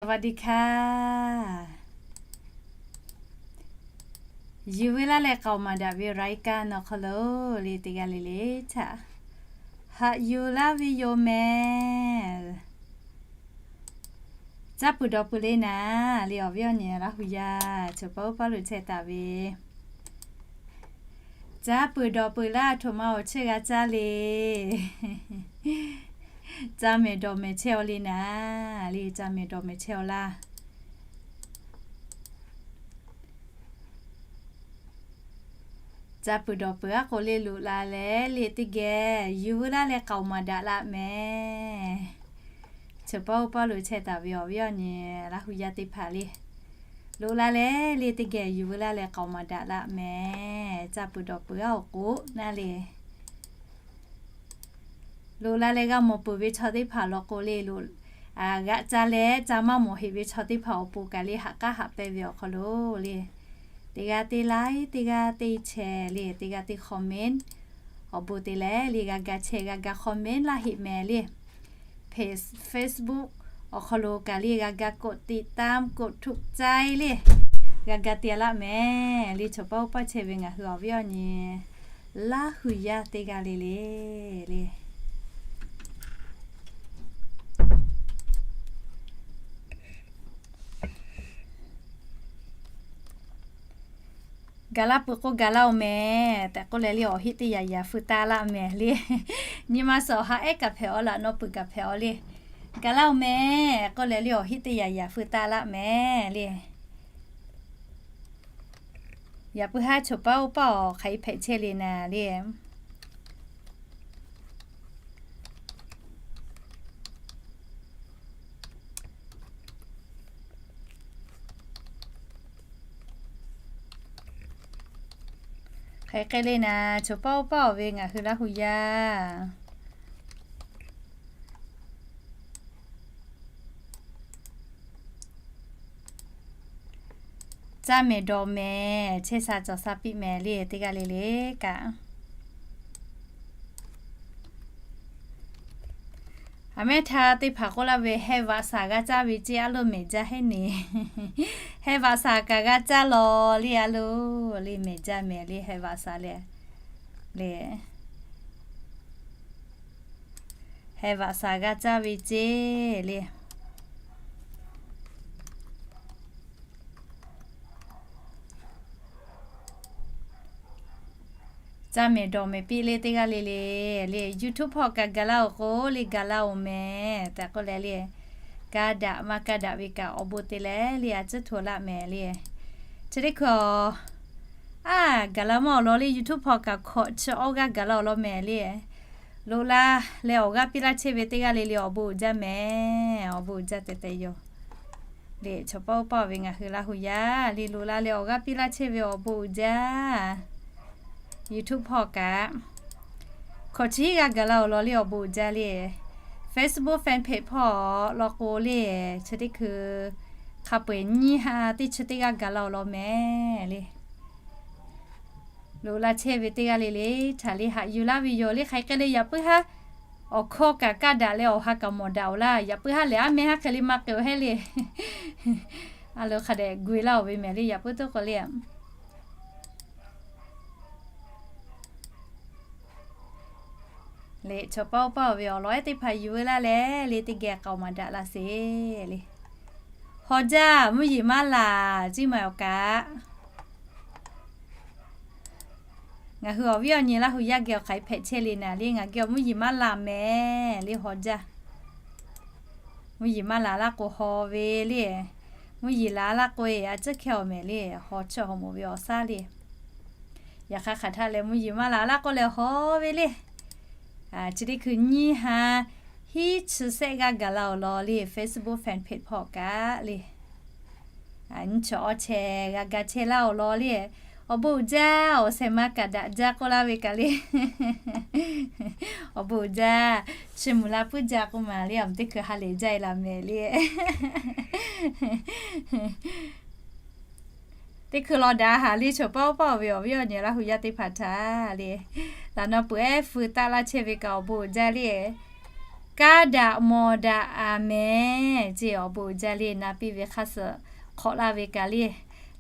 สวัสดีค่ะ Yuˬ veu laˇ leh k'aoˍ maˍ daꞈ ve รายการ awˬ hk'aw lo le teˇ g'aˇ le le htaꞈ haꞈ yuˬ laˇ ve yoˬ mehˍ. Caˇ peuˬ dawˬ peuˬ le naˍ le awˬ viˉ awˬ nyi Laˇ hu yaˇ choˬ paˇ oˇ paˇ lo chehˇ taˍ ve caˇ peuˬ dawˬ peuˬ laˇ htoꞈ ma awˬ chehˇ g'a caˇ le. Caˇ mehˍ dawˬ mehˍ chehˇ aw le naˍ le, caˇ mehˍ dawˬ mehˍ chehˇ aw laˇ. Caˇ peuˬ dawˬ peuˬ aˉ k'o le loꞈ la leh le teˇ geh yuˬ veu laˇ leh k'aoˍ maˍ daꞈ laˇ mehˍ. Choˬ paˇ oˇ paˇ lo chehˇ taˍ ve awˬ viˉ awˬ nyi Laˇ hu yaˇ teˇ hpaˍ le, loꞈ la leh le teˇ geh yuˬ veu laˇ leh k'aoˍ maˍ daꞈ laˇ mehˍ. Caˇ peuˬ dawˬ peuˬ aˉ awˬ k'oˆ naˇ le, loꞈ la leh g'a mawˬ peuˬ ve chaw teˇ hpaˍ law k'o le, loꞈ g'aꞈ ca leh ca maˇ mawˬ heꞈ ve chaw teˇ hpaˍ awˬ pon kaꞈ le haꞈ k'aˉ haꞈ pehnˇ ve awˬ hk'aw lo le, teˇ g'aˇ teˇ like, teˇ g'aˇ teˇ share le, teˇ g'aˇ teˇ comment awˬ bon te leh le g'a ga share g'a ga comment laˇ heꞈ mehˍ le. Facebook awˬ hk'aw lo kaꞈ le g'a ga กดติดตาม กดถูกใจ le g'a ga te laˇ mehˍ le. Choˬ paˇ oˇ paˇ chehˇ ve ngaˬ hui awˬ viˉ awˬ nyi Laˇ hu yaˇ teˇ g'aˇ le le le Gaˬ laˇ peuˬ k'o gaˬ laˇ oˬ mehˍ tehꞈ k'oˆ leh le awˬ heˆ teˇ yaꞈ yaꞈ feu taˇ laˇ mehˍ le. Nyi ma suhˍ awˬ ha ehˉ kaꞈ hpehꞈ aw laꞈ naw peuˬ kaꞈ hpehꞈ aw le. Gaˬ laˇ oˬ mehˍ k'oˆ leh le awˬ heˆ teˇ yaꞈ yaꞈ feu taˇ laˇ mehˍ le. Yaꞈ puiˉ haˉ choˬ paˇ oˇ paˇ awˬ hk'aˬ hk'e hpehꞈ chehˇ le naˍ le. Hk'aˬ hk'e le naˍ, choˬ paˇ oˇ paˇ awˬ ve ngaˬ hui Laˇ hu yaˇ caˇ mehˍ dawˬ mehˍ chehˇ sha cawˬ sha piˇ mehˍ le teˇ g'aˇ le le kaꞈ. Aˬ mehˉ htaˇ teˇ hpaˍ k'oˆ laˇ ve, heh vaꞈ saˍ g'a caˇ ve ceˇ a lo mehˍ jaˇ heˉ ne. Heh vaꞈ saˍ kaꞈ g'a caˇ law le a lo, le mehˍ jaˇ mehˍ le heh vaꞈ saˍ le, le heh vaꞈ saˍ g'a caˇ ve ceˇ le. Caˇ mehˍ dawˬ mehˍ piˇ le teˇ g'aˇ le le, le YouTube hpawˇ kaꞈ gaˬ laˇ oˬ k'o le gaˬ laˇ oˬ mehˍ tehꞈ k'oˆ leh le, kaˇ daꞈ maˇ kaˇ daꞈ ve kaꞈ awˬ bon te leh le a ciˉ hto laˇ mehˍ le. Chi teˇ hkui a, a gaˬ laˇ maˇ awˬ lawn le YouTube hpawˇ kaꞈ hkawꞈ chi awˇ g'aˇ gaˬ laˇ awˬ lawn mehˍ le. Loꞈ la leh awˬ g'aˇ piˇ laˇ chehˇ ve teˇ g'aˇ le le awˬ bon uiˍ jaˇ mehˍ, awˬ bon uiˍ jaˇ tehꞈ tehꞈ yoˬ. Le chaw paˇ oˇ paˇ ve ngaˬ hui Laˇ hu yaˇ le loꞈ la leh awˬ g'aˇ piˇ laˇ chehˇ ve awˬ bon uiˍ jaˇ. YouTube hpawˇ kaꞈ hkawꞈ chi g'aˇ gaˬ laˇ awˬ lawn le awˬ bon uiˍ jaˇ le. Facebook fan page hpawˇ law k'o le, chi teˇ hkui hk'a peu eˬ nyiˇ ha teˇ chi teˇ g'aˇ gaˬ laˇ awˬ lawn mehˍ le. Loꞈ la chehˇ ve teˇ g'aˇ le le htaꞈ le haꞈ yuˬ laˇ ve yoˬ le. Hk'aˬ hk'e le yaꞈ puiˉ haˉ awˬ hkawˇ kaꞈ kaˇ daꞈ leh awˬ ha kaꞈ mawˬ daꞈ oˬ laˇ. Yaꞈ puiˉ haˉ lehˬ aˉ meh haˉ hk'e le maˇ k'ai oˬ heˉ le. A lo hk'a dehꞈ gu e laˇ oˬ ve mehˍ le yaꞈ puiˉ toˉ k'o le. Leꞈ chaw paˇ oˇ paˇ oˬ ve awˬ lawn ehˉ teˇ hpaˍ yuˬ veu laˇ leh le teˇ geh k'aoˍ maˍ daꞈ laˇ sheˍ le. Haw jaˇ mvuhˇ yeˬ maˇ laˬ ciˇ ma awˬ kaꞈ. Ngaˬ hui awˬ viˉ awˬ nyi Laˇ hu yaˇ geh awˬ hk'aˬ hpehꞈ chehˇ le naˍ le ngaˬ geh awˬ mvuhˇ yeˬ maˇ laˬ mehˍ le haw jaˇ. Mvuhˇ yeˬ maˇ laˬ laˇ k'o haw ve le. Mvuhˇ yeˬ laˬ laˇ k'o e a ciˉ hkehˇ awˬ mehˍ le haw chiˇ haw mawˬ ve awˬ shaˉ le. Yaꞈ hk'aˇ hk'aˬ htaˇ leh mvuhˇ yeˬ maˇ laˬ laˇ k'oˆ leh haw ve le. Chi teˇ hkui nyiˇ ha hiˉ chi sehˆ g'aˇ gaˬ la awˬ lawn le Facebook fan page hpawˇ kaꞈ le. Nyiˇ chi awˇ chehˇ g'a ga chehˇ laˇ awˬ lawn le. Awˬ bon uiˍ jaˇ awˬ shehˍ ma kaꞈ daꞈ jaˇ k'oˆ laˇ ve kaꞈ le. Awˬ bon uiˍ jaˇ. Chi mvuhˇ la puiˉ jaˇ k'oˆ ma le awˬ meh teˇ hkui ha lehˬ jaˇ e laˬ mehˍ le. Teˇ hkui law daꞈ haˍ le chaw paˇ oˇ paˇ oˬ ve awˬ viˉ awˬ nyi Laˇ hu yaˇ teˇ hpaˍ htaꞈ le. Laꞈ naw peuˬ ehˉ feu taˆ laˇ chehˇ ve kaꞈ awˬ bon uiˍ jaˇ le. Kaˇ daꞈ mawˬ daꞈ, aˍmenˍ. Ceˇ, awˬ bon uiˍ jaˇ le. Na piˇ ve hk'aˇ suh hk'awꞈ laˇ ve kaꞈ le,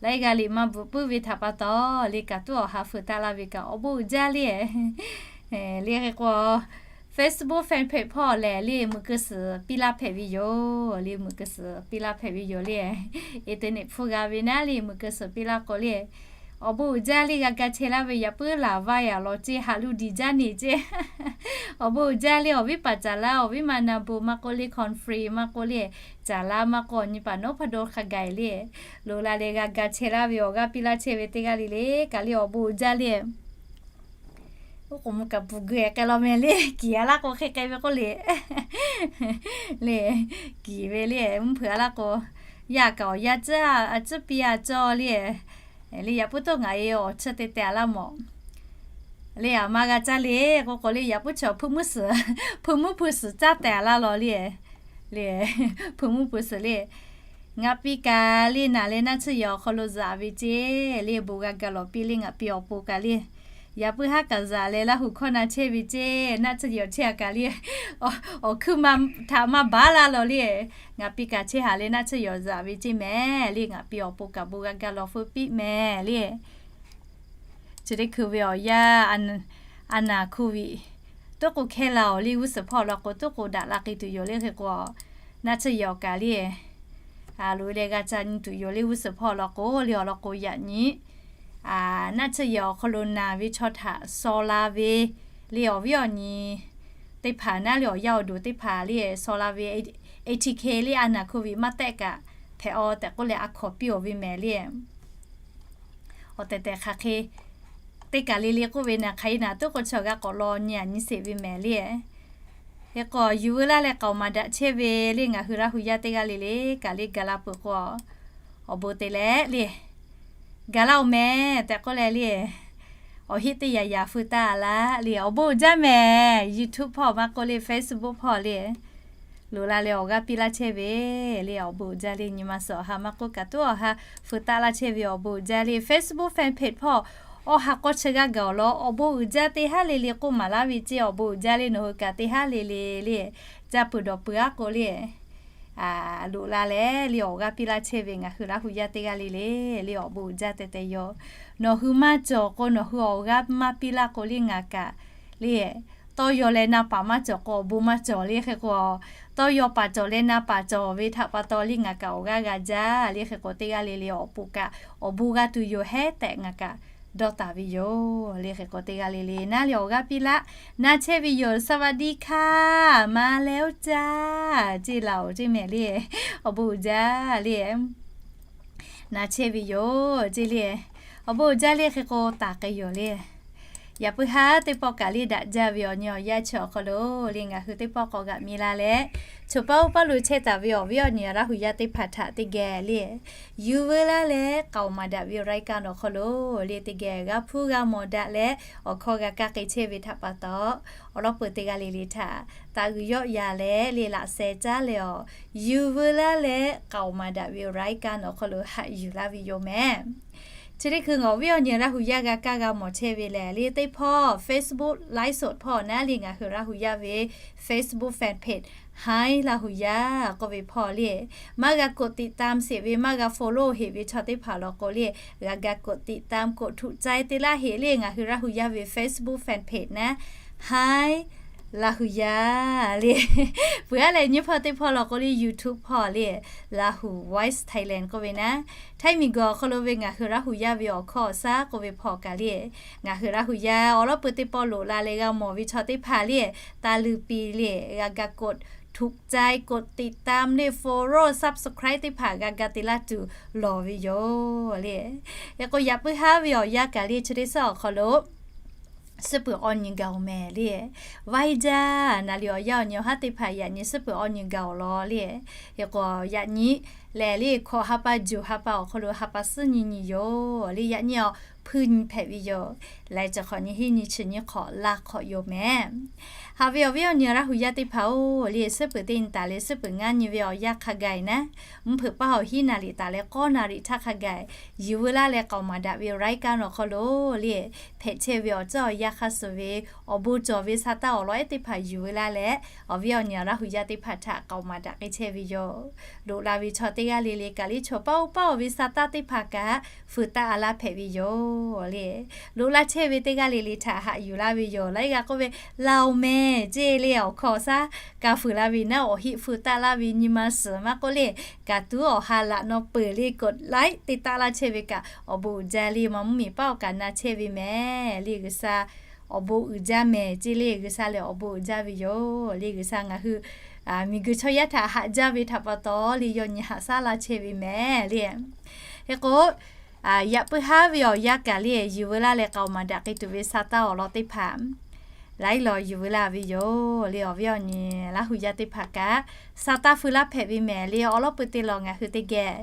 laiˉ g'aˇ liꞈ maˇ bvuhꞈ puiˉ ve htaꞈ pa taw le, kaꞈ tuˉ awˬ ha feu taˆ laˇ ve kaꞈ awˬ bon uiˍ jaˇ le. Le hk'e k'o, Facebook fan page hpawˇ lehˬ le, muiˬ keu suhˍ piˇ laˇ hpehꞈ ve yoˬ le. Muiˬ keu suhˍ piˇ laˇ hpehꞈ ve yoˬ le. Internet hpfuhˇ g'a ve naˉ le, muiˬ keu suhˍ piˇ laˇ k'o le, awˬ bon uiˍ jaˇ le. G'a ga chehˇ laˇ ve yaꞈ puiˉ laˬ vaˇ yaꞈ lawˬ ceˇ, haꞈ luˇ diˬ jaˇ neˬ ceˇ. Awˬ bon uiˍ jaˇ le. Awˬ viˉ paˍ caˍ laˇ, awˬ viˉ ma na bon maˇ k'oˆ le, conference maˇ k'oˆ le, caˍ laˇ maˇ k'oˆ, awˬ nyi paˍ nawˉ hpaˇ dawˇ hk'a gaˬ le. Loꞈ la leh g'a ga chehˇ laˇ ve awˬ g'aˇ piˇ laˇ chehˇ ve teˇ g'aˇ le le kaꞈ le awˬ bon uiˍ jaˇ le. Oˉ k'oˍ mvuh kaꞈ bvuhꞈ geu k'ai law meh le, kiˬ a laˇ k'o hk'e k'ai ve k'oˆ le. Le, kiˬ ve le, mvuhˇ hpeuꞈ a laˇ k'o, yaˇ kaꞈ awˬ yaˇ tcuhˉ a tcuhˉ piˇ a cawˇ le. Le yaꞈ puiˉ toˉ ngaˬ e awˬ cheuˇ te te a laˇ mawˬ. Le aˬ ma g'a caˇ le k'o k'o le, yaꞈ puiˉ chaw hpu mvuhˇ suhˍ, hpu mvuhˇ hpu suhˍ caˇ tehꞈ a laˇ law le. Le, hpu mvuhˇ hpu suhˍ le, ngaˬ piˇ kaꞈ le naˬ leh naˆ tsuhˇ yaꞈ awˬ hk'aw lo zuhꞈ ve ceˇ le, bon g'a ga lawˬ piˇ le ngaˬ piˇ awˬ pon kaꞈ le. Yaꞈ puiˉ haˉ kaꞈ zuhꞈ leh Laˇ huˍ hkawˇ na chehˇ ve ceˇ, naˆ tsuhˇ yaꞈ chehˇ a kaꞈ le, awˬ hkuiˉ ma htaꞈ maˇ baˬ laˇ law le. Ngaˬ piˇ kaꞈ chehˇ haˍ leh naˆ tsuhˇ yaꞈ zuhꞈ ve ceˇ mehˍ le, ngaˬ piˇ awˬ pon kaꞈ bon g'a ga lawˬ feu piˇ mehˍ le. Chi teˇ hkui ve awˬ yanˇ, a naˍ hkuˇ viꞈ toˉ k'o hkehˇ la awˬ le g'uˇ suhˍ hpawˇ law k'o, toˉ k'o daꞈ la k'ai tuˬ yoˬ le hk'e k'o, naˆ tsuhˇ yaꞈ awˬ kaꞈ le, a loꞈ e leh g'a ca nyi tuˬ yoˬ le g'uˇ suhˍ hpawˇ law k'o le. Awˬ lawn k'o yaꞈ nyi naˆ tsuhˇ yaꞈ awˬ hk'aw lo naˬ ve chaw htaꞈ shaw la ve le, awˬ viˉ awˬ nyi teˇ hpaˍ naˉ le, awˬ yaˇ awˬ duˬ teˇ hpaˍ le shaw la ve, A T K le a naˍ hkuˇ viꞈ maˇ tehˆ kaꞈ hpehꞈ aw tehꞈ k'oˆ leh a hkawnˍ piˇ awˬ ve mehˍ le. Awˬ tehˬ tehˬ hk'aˬ hk'e teˇ kaˬ le le k'oˆ ve naˬ hk'aˬ e naˬ toˉ k'o chaw g'a k'awꞈ law nyi a nyi sheˍ ve mehˍ le. Hk'e k'o yuˬ veu laˇ leh k'aoˍ maˍ daꞈ chehˇ ve le ngaˬ hui Laˇ huˍ yaˇ teˇ g'aˇ le le kaꞈ le gaˬ la peuˬ k'o, awˬ bon te leh le gaˬ laˇ oˬ mehˍ tehꞈ k'oˆ leh le, awˬ heˆ teˇ yaꞈ yaꞈ feu taˆ laˇ le. Awˬ bon uiˍ jaˇ mehˍ. YouTube hpawˇ maˇ k'oˆ le, Facebook hpawˇ le loꞈ la leh awˬ g'aˇ piˇ laˇ chehˇ ve le. Awˬ bon uiˍ jaˇ le. Nyi ma suhˍ awˬ ha maˇ k'oˆ kaꞈ tuˉ awˬ ha feu taˆ laˇ chehˇ ve awˬ bon uiˍ jaˇ le. Facebook fan page hpawˇ awˬ ha k'awˇ chi g'aˇ gaˬ awˬ lawn awˬ bon uiˍ jaˇ teˇ haˉ le le k'oˆ maˍ laˇ ve ceˇ. Awˬ bon uiˍ jaˇ le. Nawˬ hui kaꞈ teˇ haˉ le le le caˇ peuˬ dawˬ peuˬ aˉ k'o le, loꞈ la leh le awˬ g'aˇ piˇ laˇ chehˇ ve ngaˬ hui Laˇ huˍ yaˇ teˇ g'aˇ le le le awˬ bon uiˍ jaˇ tehꞈ tehꞈ yoˬ. Nawˬ hui maˇ cawˬ k'o, nawˬ hui awˬ g'aˇ maˇ piˇ laˇ k'o le ngaˬ kaꞈ le tawˇ yaw leh na paˍ maˇ cawˬ k'o awˬ bon maˇ cawˬ le hk'e k'o, tawˇ yaw paˍ cawˬ leh na paˍ cawˬ ve htaꞈ pa taw le ngaˬ kaꞈ awˬ g'aˇ g'a jaˇ le hk'e k'o teˇ g'aˇ le le awˬ pon kaꞈ awˬ bon g'a tuˬ yoˬ hehˉ tehꞈ ngaˬ kaꞈ dawˇ taˍ ve yoˬ le hk'e k'o teˇ g'aˇ le le naˉ le awˬ g'aˇ piˇ laˇ na chehˇ ve yoˬ. สวัสดีค่ะ มาแล้วจ้า ceˇ laˬ oˬ ceˇ mehˍ le. Awˬ bon uiˍ jaˇ le. Na chehˇ ve yoˬ ceˇ le. Awˬ bon uiˍ jaˇ le hk'e k'o taˍ k'ai yoˬ le. Yaꞈ puiˉ haˉ teˇ pawˆ kaꞈ le daꞈ jaˇ ve awˬ nyi awˬ yanˇ chi awˬ hk'aw lo le ngaˬ hui teˇ pawˆ k'awꞈ g'aꞈ mi la leh, choˬ paˇ oˇ paˇ lo chehˇ taˍ ve awˬ viˉ awˬ nyi Laˇ huˍ yaˇ teˇ hpaˍ htaꞈ teˇ geh le yuˬ veu laˇ leh k'aoˍ maˍ daꞈ ve รายการ awˬ hk'aw lo le teˇ geh g'a hpuˇ g'a mawˬ daꞈ leh awˬ hkawˇ g'a kaˇ k'ai chehˇ ve htaꞈ pa taw, awˬ lawn peuˬ teˇ g'aˇ le le htaꞈ taˍ g'uiˬ yawˆ ya leh le laꞈ sheh caˉ leh awˬ yuˬ veu laˇ leh k'aoˍ maˍ daꞈ ve รายการ awˬ hk'aw lo haꞈ yuˬ laˇ ve yoˬ mehˍ. Chi teˇ hkui ngaˬ awˬ viˉ awˬ nyi Laˇ huˍ yaˇ g'a kaˇ g'a mawˬ chehˇ ve lehˬ le teˇ hpawˇ Facebook ไลฟ์สด hpawˇ naˉ le ngaˬ hui Laˇ huˍ yaˇ ve Facebook fan page Hi Laˇ huˍ yaˇ k'oˆ ve hpawˇ le maˇ g'a กดติดตาม sheˍ ve, maˇ g'a follow heˍ ve chaw teˇ hpaˍ law k'o le, g'a ga กดติดตาม กดถูกใจ te laˇ heˍ le ngaˬ hui Laˇ huˍ yaˇ ve Facebook fan page naˉ Hi Laˇ huˍ yaˇ le. Peuˬ aˉ leh nyiˇ hpawˇ teˇ hpawˇ law k'o le YouTube hpawˇ le Lahu Voice Thailand k'oˆ ve naˉ, Htaiˇ miˬ guiˬ awˬ hk'aw lo ve ngaˬ hui Laˇ huˍ yaˇ ve awˬ hkawˇ awˬ shaˉ k'oˆ ve hpawˇ kaꞈ le, ngaˬ hui Laˇ huˍ yaˇ awˬ lawn peuˬ teˇ pawˆ loꞈ la leh g'a mawˬ ve chaw teˇ hpaˍ le, taˇ luˬ piˇ le, g'a ga กดถูกใจ กดติดตาม le follow subscribe teˇ hpaˍ g'a ga te laˇ tuˬ lawˬ ve yoˬ le. Hk'e k'o yaꞈ puiˉ haˉ ve awˬ yanˇ kaꞈ le chi teˇ suhˉ awˬ hk'aw lo suhˉ peuˬ awˬ nyi gaˬ oˬ mehˍ le. Vaˇ jaˇ naˬ le awˬ yanˇ awˬ nyi awˬ haˉ teˇ hpaˍ yaꞈ nyi suhˉ peuˬ awˬ nyi gaˬ oˬ law le. Hk'e k'o yaꞈ nyi lehˬ le hkawꞈ ha pa juˬ ha pa awˬ hk'aw lo ha pa suhˉ nyi nyi yoˬ le. Yaꞈ nyi awˬ hpuiˇ nyi hpehꞈ ve yoˬ. Laiˬ cawˬ hk'awꞈ nyi hiˉ nyi chi nyi hk'awꞈ laˇ hk'awꞈ yoˬ mehˍ. Haꞈ ve awˬ viˉ awˬ nyi Laˇ hu yaˇ teˇ hpaˍ-oˬ, le suhˉ peuˍ teˇ nyi taˍ leh suhˉ peuˍ ngaˇ nyi ve awˬ yanˇ hk'a gaˬ naˉ, mvuhˇ hpeuꞈ paˇ awˬ hiˉ naˍ riˍ taˍ leh k'awˇ naˍ riˍ htaˇ hk'a gaˬ, Yuˬ veu laˇ leh k'aoˍ maˍ daꞈ ve awˬ laiˉ kaˆ nawˬ hk'aw lo le, hpehꞈ chehˇ ve awˬ ceuˬ awˬ yanˇ hk'a suhˍ ve awˬ bon cawˬ ve sa taˇ awˬ lawn ehˉ teˇ hpaˍ yuˬ veu laˇ leh, awˬ viˉ awˬ nyi Laˇ hu yaˇ teˇ hpaˍ htaꞈ k'aoˍ maˍ daꞈ k'ai chehˇ ve yoˬ. Loꞈ la ve chaw teˇ g'aˇ le le kaꞈ le chaw paˇ oˇ paˇ oˬ ve sa taˇ teˇ hpaˍ kaꞈ feu taˆ a laˇ hpehꞈ ve yoˬ le. Loꞈ laˇ chehˇ ve teˇ g'aˇ le le htaꞈ haꞈ yuˬ laˇ ve yoˬ. Laiˉ g'aˇ k'oˆ ve, Laˇ oˬ mehˍ ceˇ le, awˬ hkawˇ awˬ shaˉ ka fuiˍ la ve naˉ, awˬ heˆ feu taˆ laˇ ve nyi ma suhˍ maˇ k'oˆ le, kaꞈ tuˉ awˬ ha laꞈ nawˬ peuˬ le k'awꞈ laiˉ te taˆ laˇ chehˇ ve kaꞈ awˬ bon uiˍ jaˇ le, ma mvuhˇmiˬ paˉ awˬ kaꞈ na chehˇ ve mehˍ le, G'uiˬsha awˬ bon uiˍ jaˇ mehˍ ceˇ le, G'uiˬsha lehˬ awˬ bon uiˍ jaˇ ve yoˬ le, G'uiˬsha ngaˬ hui miˬguiˬ chaw yaˇ htaꞈ haꞈ jaˇ ve htaꞈ pa taw le, yaw nyi haꞈ shaˉ laˇ chehˇ ve mehˍ le. Hk'e k'o, yaꞈ puiˉ haˉ ve awˬ yanˇ kaꞈ le, yuˬ veu laˇ leh k'aoˍ maˍ daꞈ k'ai tuˬ ve sa taˇ awˬ lawn teˇ hpaˍ laiˉ law yuˬ veu laˇ ve yoˬ le. Awˬ viˉ awˬ nyi Laˇ hu yaˇ teˇ hpaˍ kaꞈ sa taˇ feu laˇ hpehꞈ ve mehˍ le, awˬ lawˉ peu te lawˬ ngaˬ hui teˇ geh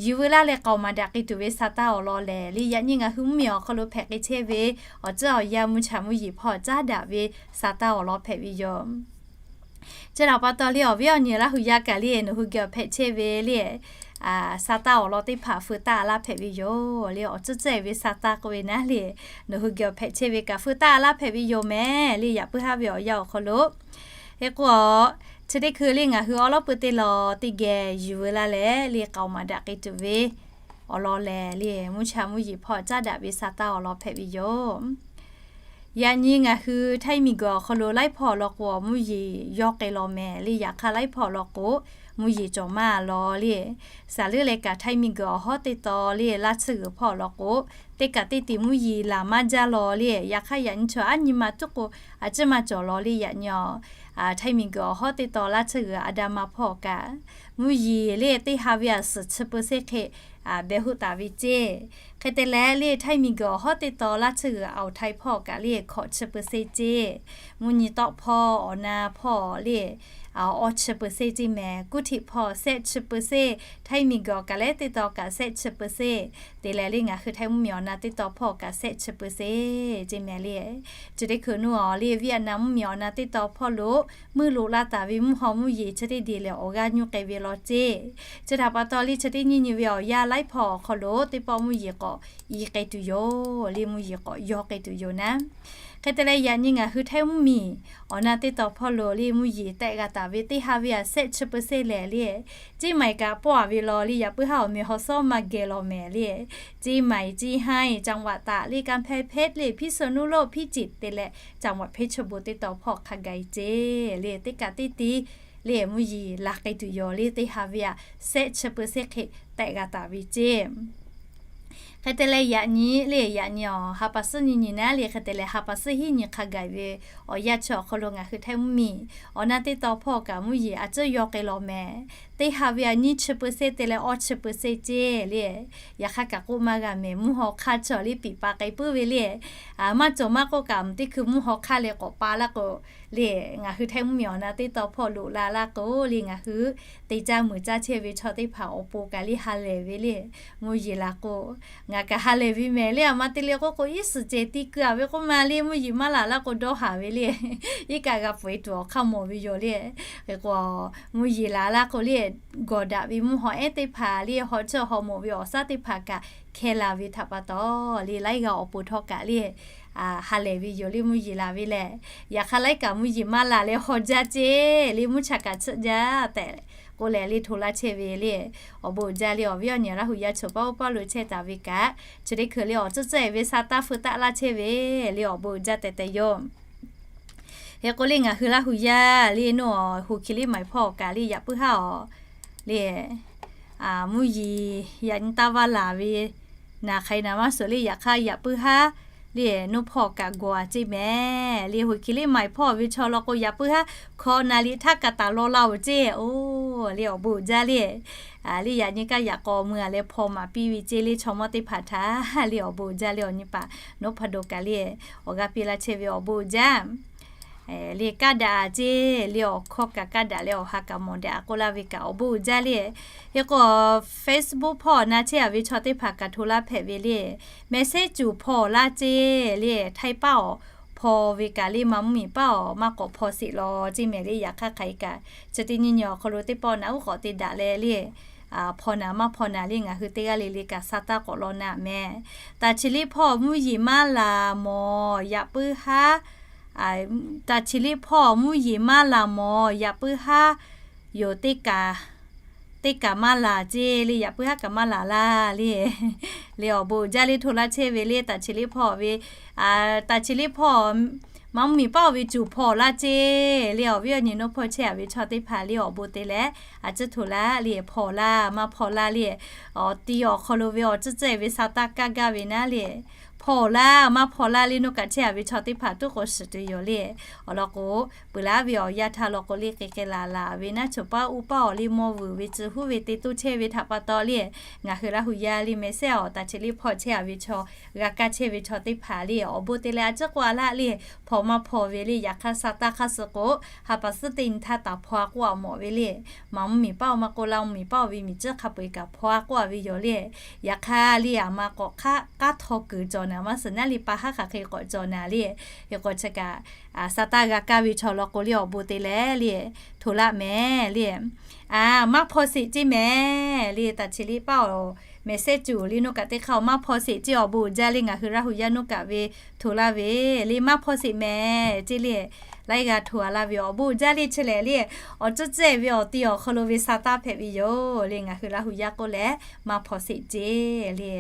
yuˬ veu laˇ leh k'aoˍ maˍ daꞈ k'ai tuˬ ve sa taˇ awˬ lawn lehˬ le, yaꞈ nyi ngaˬ hui mvuhˇmiˬ awˬ hk'aw lo hpehꞈ k'ai chehˇ ve awˬ ceuˬ awˬ yanˇ mvuhˇ cha mvuhˇ yeˬ hpawˇ caˉ daꞈ ve sa taˇ awˬ lawn hpehꞈ ve yoˬ. Chi htaꞈ pa taw le, awˬ viˉ awˬ nyi Laˇ hu yaˇ kaꞈ le, nawˬ hui geh awˬ hpehꞈ chehˇ ve le, sa taˇ awˬ lawn teˇ hpaˍ feu taˇ a laˇ hpehꞈ ve yoˬ le. Awˬ ceuˬ ceuˬ ve sa taˇ k'oˆ ve naˉ le, nawˬ hui geh awˬ hpehꞈ chehˇ ve kaꞈ feu taˇ a laˇ hpehꞈ ve yoˬ mehˍ le, yaꞈ puiˉ haˉ ve awˬ yanˇ awˬ hk'aw lo. Hk'e k'o, chi teˇ hkui le ngaˬ hui awˬ lawˉ peu te lawˬ teˇ geh yuˬ veu laˇ leh le k'aoˍ maˍ daꞈ k'ai tuˬ ve awˬ lawn lehˬ le, mvuhˇ cha mvuhˇ yeˬ hpawˇ caˉ daꞈ ve sa taˇ awˬ lawn hpehꞈ ve yoˬ. Yaꞈ nyi ngaˬ hui Htaiˇ miˬguiˬ awˬ hk'aw lo laiˉ hpawˇ awˬ lawn k'o mvuhˇ yeˬ yawˇ k'ai law mehˍ le, yaꞈ hk'aˇ laiˉ hpawˇ awˬ lawn k'o mvuhˇ yeˬ cawˬ maˇ law le. Saˍ leuˉ leh kaꞈ Htaiˇ miˬguiˬ awˬ hawˉ teˇ taw le laˇ tsuhˇ g'uiˬ hpawˇ awˬ lawn k'o, teˇ kaꞈ teˇ tiꞈ mvuhˇ yeˬ laˬ maˇ jaˇ law le. Yaꞈ hk'aˇ yaꞈ nyi chaw aˉ nyi ma tuˉ k'o a ciˉ maˇ cawˬ law le. Yaꞈ nyi Htaiˇ miˬguiˬ awˬ hawˉ teˇ taw laˇ tsuhˇ g'uiˬ a da ma hpawˇ kaꞈ mvuhˇ yeˬ le teˇ ha ve a suhˍ chi เปอร์เซ็นต์ hk'e beh hoˆ taˍ ve ceˇ. Hk'e te leh le Htaiˇ miˬguiˬ awˬ hawˉ teˇ taw laˇ tsuhˇ g'uiˬ awˬ Htaiˇ hpawˇ kaꞈ le hkawꞈ chi เปอร์เซ็นต์ ceˇ. Mvuhˇ nyi tawˆ hpawˇ awˬ na hpawˇ le awˬ chi เปอร์เซ็นต์ ceˇ mehˍ. Kuˇ htiꞈ hpawˇ shehˆ chi เปอร์เซ็นต์, Htaiˇ miˬguiˬ awˬ kaꞈ lehˉ teˇ taw kaꞈ shehˆ chi เปอร์เซ็นต์ te leh le ngaˬ hui Htaiˇ mvuhˇmiˬ awˬ na teˇ taw hpawˇ kaꞈ shehˆ chi เปอร์เซ็นต์ ceˇ mehˍ le. Chi teˇ hkui nuˇ awˬ le Vietnam mvuhˇmiˬ awˬ na teˇ taw hpawˇ lo mvuhˇ loꞈ laˇ taˍ ve mvuhˇ haw mvuhˇ yeˬ chi teˇ de lehˬ awˬ g'aˇ nyuˇ k'ai ve law ceˇ. Chi htaꞈ pa taw le chi teˇ nyiˇ nyi ve awˬ yanˇ laiˉ hpawˇ awˬ hk'aw lo teˇ pawˆ mvuhˇ yeˬ k'awꞈ i k'ai tuˬ yoˬ le, mvuhˇ yeˬ k'awꞈ yawˇ k'ai tuˬ yoˬ naˉ. Hk'e te leh yaꞈ nyi ngaˬ hui Htaiˇ mvuhˇmiˬ awˬ na teˇ taw hpawˇ lo le mvuhˇ yeˬ tehˆ g'a taˍ ve teˇ ha ve a shehˆ chi เปอร์เซ็นต์ lehˬ le, Ceˇ maiˬ kaꞈ pawˆ a ve law le, yaꞈ puiˉ haˉ awˬ meh haw sawˉ maˇ geh law mehˍ le. Ceˇ maiˬ, Ceˇ haiˇ, จังหวัดตาก le, กำแพงเพชร le, พิษณุโลก พิจิตร te leh จังหวัดเพชรบูรณ์ teˇ taw hpawˇ hk'a gaˬ ceˇ le, teˇ kaꞈ teˇ tiꞈ le mvuhˇ yeˬ laˬ k'ai tuˬ yoˬ le, teˇ ha ve a shehˆ chi เปอร์เซ็นต์ hk'e tehˆ g'a taˍ ve ceˇ. Hk'e te leh yaꞈ nyi le, yaꞈ nyi awˬ ha pa suhˉ nyi nyi naˉ le, hk'e te leh ha pa suhˉ hiˉ nyi hk'a gaˬ ve awˬ yanˇ chi awˬ hk'aw lo ngaˬ hui Htaiˇ mvuhˇmiˬ awˬ na teˇ taw hpawˇ kaꞈ mvuhˇ yeˬ a ciˉ yawˇ k'ai law mehˍ. Teˇ ha ve a nyiˇ chi เปอร์เซ็นต์ te leh awˇ chi เปอร์เซ็นต์ ceˇ le. Yaꞈ hk'aˇ kaꞈ k'oˆ maˇ g'a mehˍ, mvuhˇ haw hk'aˇ chaw le piˍ pa k'ai puiˉ ve le. Maˇ cawˬ maˇ k'oˆ kaꞈ mvuhˇ teˇ hkui mvuhˇ haw hk'aˇ leh k'awꞈ pa laˇ k'o le, ngaˬ hui Htaiˇ mvuhˇmiˬ awˬ na teˇ taw hpawˇ loꞈ la laˇ k'o le, ngaˬ hui te caˇ muiˬ caˇ chehˇ ve chaw teˇ hpaˍ awˬ pon kaꞈ le ha lehˬ ve le. Mvuhˇ yeˬ laˬ k'o, ngaˬ kaꞈ ha lehˬ ve mehˍ le, a ma te le k'oˆ k'o iˉ suhˍ ceh tiˇ keu a ve k'oˆ ma le, mvuhˇ yeˬ maˇ laˬ laˇ k'o dawˇ haˍ ve le. Iˉ kaˆ g'a peuˬ e tuˬ awˬ hk'aˇ mawˬ ve yoˬ le. Hk'e k'o, mvuhˇ yeˬ laˬ laˇ k'o le, gawˬ daꞈ ve mvuhˇ haw ehˉ teˇ hpaˍ le, haw ceuˬ haw mawˬ ve awˬ shaˉ teˇ hpaˍ kaꞈ hkeh la ve htaꞈ pa taw le, laiˉ g'aˇ awˬ pon htawˇ kaꞈ le ha lehˬ ve yoˬ le, mvuhˇ yeˬ laˬ ve lehˬ. Yaꞈ hk'aˇ laiˉ kaꞈ mvuhˇ yeˬ maˇ laˬ leh haw jaˇ ceˇ le, mvuhˇ cha kaꞈ tsuhˆ jaˇ tehꞈ k'oˆ leh le hto laˇ chehˇ ve le. Awˬ bon uiˍ jaˇ le, awˬ viˉ awˬ nyi Laˇ hu yaˇ chaw paˇ oˇ paˇ lo chehˇ taˍ ve kaꞈ, chi teˇ hkui le awˬ ceuˬ ceuˬ ve sa taˇ feu taˆ laˇ chehˇ ve le, awˬ bon uiˍ jaˇ tehꞈ tehꞈ yoˬ. Hk'e k'o le ngaˬ hui Laˇ hu yaˇ le nuˇ awˬ hu hki liˇ maiˍ hpawˇ kaꞈ le yaꞈ puiˉ haˉ awˬ le mvuhˇ yeˬ yaꞈ nyi taˇ vaˇ laˬ ve naˬ hk'ai naˬ maˇ suhˍ le, yaꞈ hk'aˇ yaꞈ puiˉ haˉ le nuˇ hpawˇ kaꞈ gawˬ a ceˇ mehˍ le, hu hki liˇ maiˍ hpawˇ ve chaw law k'o yaꞈ puiˉ haˉ hkawꞈ naˍ liꞈ htaˇ kaꞈ taˍ law la oˬ ceˇ. Oˬ le awˬ bon uiˍ jaˇ le. Le yaꞈ nyi kaˇ yaꞈ k'aw mui a leh hpaw maˍ piˇ ve ceˇ le, chaw mawˇ teˇ hpaˍ htaꞈ le awˬ bon uiˍ jaˇ le, awˬ nyi paˍ nuˇ hpaˍ do kaꞈ le awˬ g'aˇ piˇ laˇ chehˇ ve awˬ bon uiˍ jaˇ. le kaˇ daꞈ ceˇ le, awˬ hkawˇ kaꞈ kaˇ daꞈ leh awˬ ha kaꞈ mawˬ daꞈ k'oˆ laˇ ve kaꞈ awˬ bon uiˍ jaˇ le. Hk'e k'o, Facebook hpawˇ na chehˇ a ve chaw teˇ hpaˍ kaꞈ hto laˇ hpehꞈ ve le. Mehˍ sehˉ cuˬ hpaw laˇ ceˇ le, htaiˇ paˉ awˬ hpaw ve kaꞈ le, maˇ mvuhˇ miˬ paˉ awˬ maˇ k'awꞈ hpaw sheˍ law ceˇ mehˍ le. Yaꞈ hk'aˇ hk'aˬ hk'e kaꞈ chi teˇ nyi nyi awˬ hk'aw lo teˇ pawˆ naꞈ uˉ k'awꞈ te daꞈ leh le, hpaw naˍ maˇ hpaw naˍ le, ngaˬ hui teˇ g'aˇ le le kaꞈ sa taˇ k'awꞈ law naˍ mehˍ. Taˍ chi liˇ hpawˇ mvuhˇ yeˬ maˇ laˬ mawˬ yaꞈ puiˉ haˉ Taˍ chi liˇ hpawˇ mvuhˇ yeˬ maˇ laˬ mawˬ yaꞈ puiˉ haˉ yoˬ teˇ kaꞈ, teˇ kaꞈ maˇ laˬ ceˇ le, yaꞈ puiˉ haˉ kaꞈ maˇ laˬ laˇ le. Le awˬ bon uiˍ jaˇ le hto laˇ chehˇ ve le. Taˍ chi liˇ hpawˇ ve, taˍ chi liˇ hpawˇ maˇ mvuhˇ miˬ paˉ awˬ ve cuˬ hpaw laˇ ceˇ le. Awˬ viˉ awˬ nyi nawˬ hpaw chehˇ a ve chaw teˇ hpaˍ le awˬ bon te leh a ciˉ hto laˇ le, hpaw laˇ maˇ hpaw laˇ le. Awˬ ti awˬ hk'aw lo ve awˬ ceuˬ ceuˬ ve sa taˇ kaˇ gaˇ ve naˉ le, hpaw laˇ maˇ hpaw laˇ le, nawˬ kaꞈ chehˇ a ve chaw teˇ hpaˍ tuˉ k'o shiˍ tuˬ yoˬ le. Awˬ lawn k'o, peuˬ laˉ ve awˬ yanˇ htaˇ law k'o le, k'ai k'ai laˬ laˬ ve naˉ, chaw paˉ uˉ paˉ awˬ le mawˇ vuiˬ ve tcuh huˉ ve te toˇ chehˇ ve htaꞈ pa taw le, ngaˬ hui Laˇ hu yaˇ le mehˍ sehˉ awˬ taˍ chi liˇ hpawˇ chehˇ a ve chaw, g'a kaˇ chehˇ ve chaw teˇ hpaˍ le awˬ bon te leh a ciˉ k'oˆ a laˇ le, hpaw maˇ hpaw ve le. Yaꞈ hk'aˇ sa taˇ hk'aˇ suh k'o, ha pa suhˉ teˇ nyi htaˇ taˍ hpaw a k'oˆ a mawˬ ve le. Maˇ mvuhˇ miˬ paˉ awˬ maˇ k'oˆ, Laˇ mvuhˇ miˬ paˉ awˬ ve miˬ ceuˬ hk'a peu-eˬ kaꞈ hpaw a k'oˆ a ve yoˬ le. Yaꞈ hk'aˇ le, aˬ ma k'awꞈ k'aˉ htaw kuiˬ cawˬ naˍ maˇ suhˍ naˉ le, pa haˉ hk'aˬ hk'e k'awꞈ cawˬ naˍ le. Hk'e k'o chi kaꞈ sa taˇ g'a kaˇ ve chaw law k'o le awˬ bon te leh le, hto laˇ mehˍ le. Aˬ, maˇ hpaw sheˍ ceˇ mehˍ le. Taˍ chi liˇ paˉ awˬ mehˍ sehˉ cuˬ le, nawˬ kaꞈ teˇ hk'aˇ awˬ maˇ hpaw sheˍ ceˇ, awˬ bon uiˍ jaˇ le. Ngaˬ hui Laˇ hu yaˇ nawˬ kaꞈ ve hto laˇ ve le, maˇ hpaw sheˍ mehˍ ceˇ le. Laiˉ g'a hto a laˇ ve awˬ bon uiˍ jaˇ le. Chi lehˬ le, awˬ ceuˬ ceuˬ ve awˬ ti awˬ hk'aw lo ve sa taˇ hpehꞈ ve yoˬ le. Ngaˬ hui Laˇ hu yaˇ k'oˆ leh, maˇ hpaw sheˍ ceˇ le.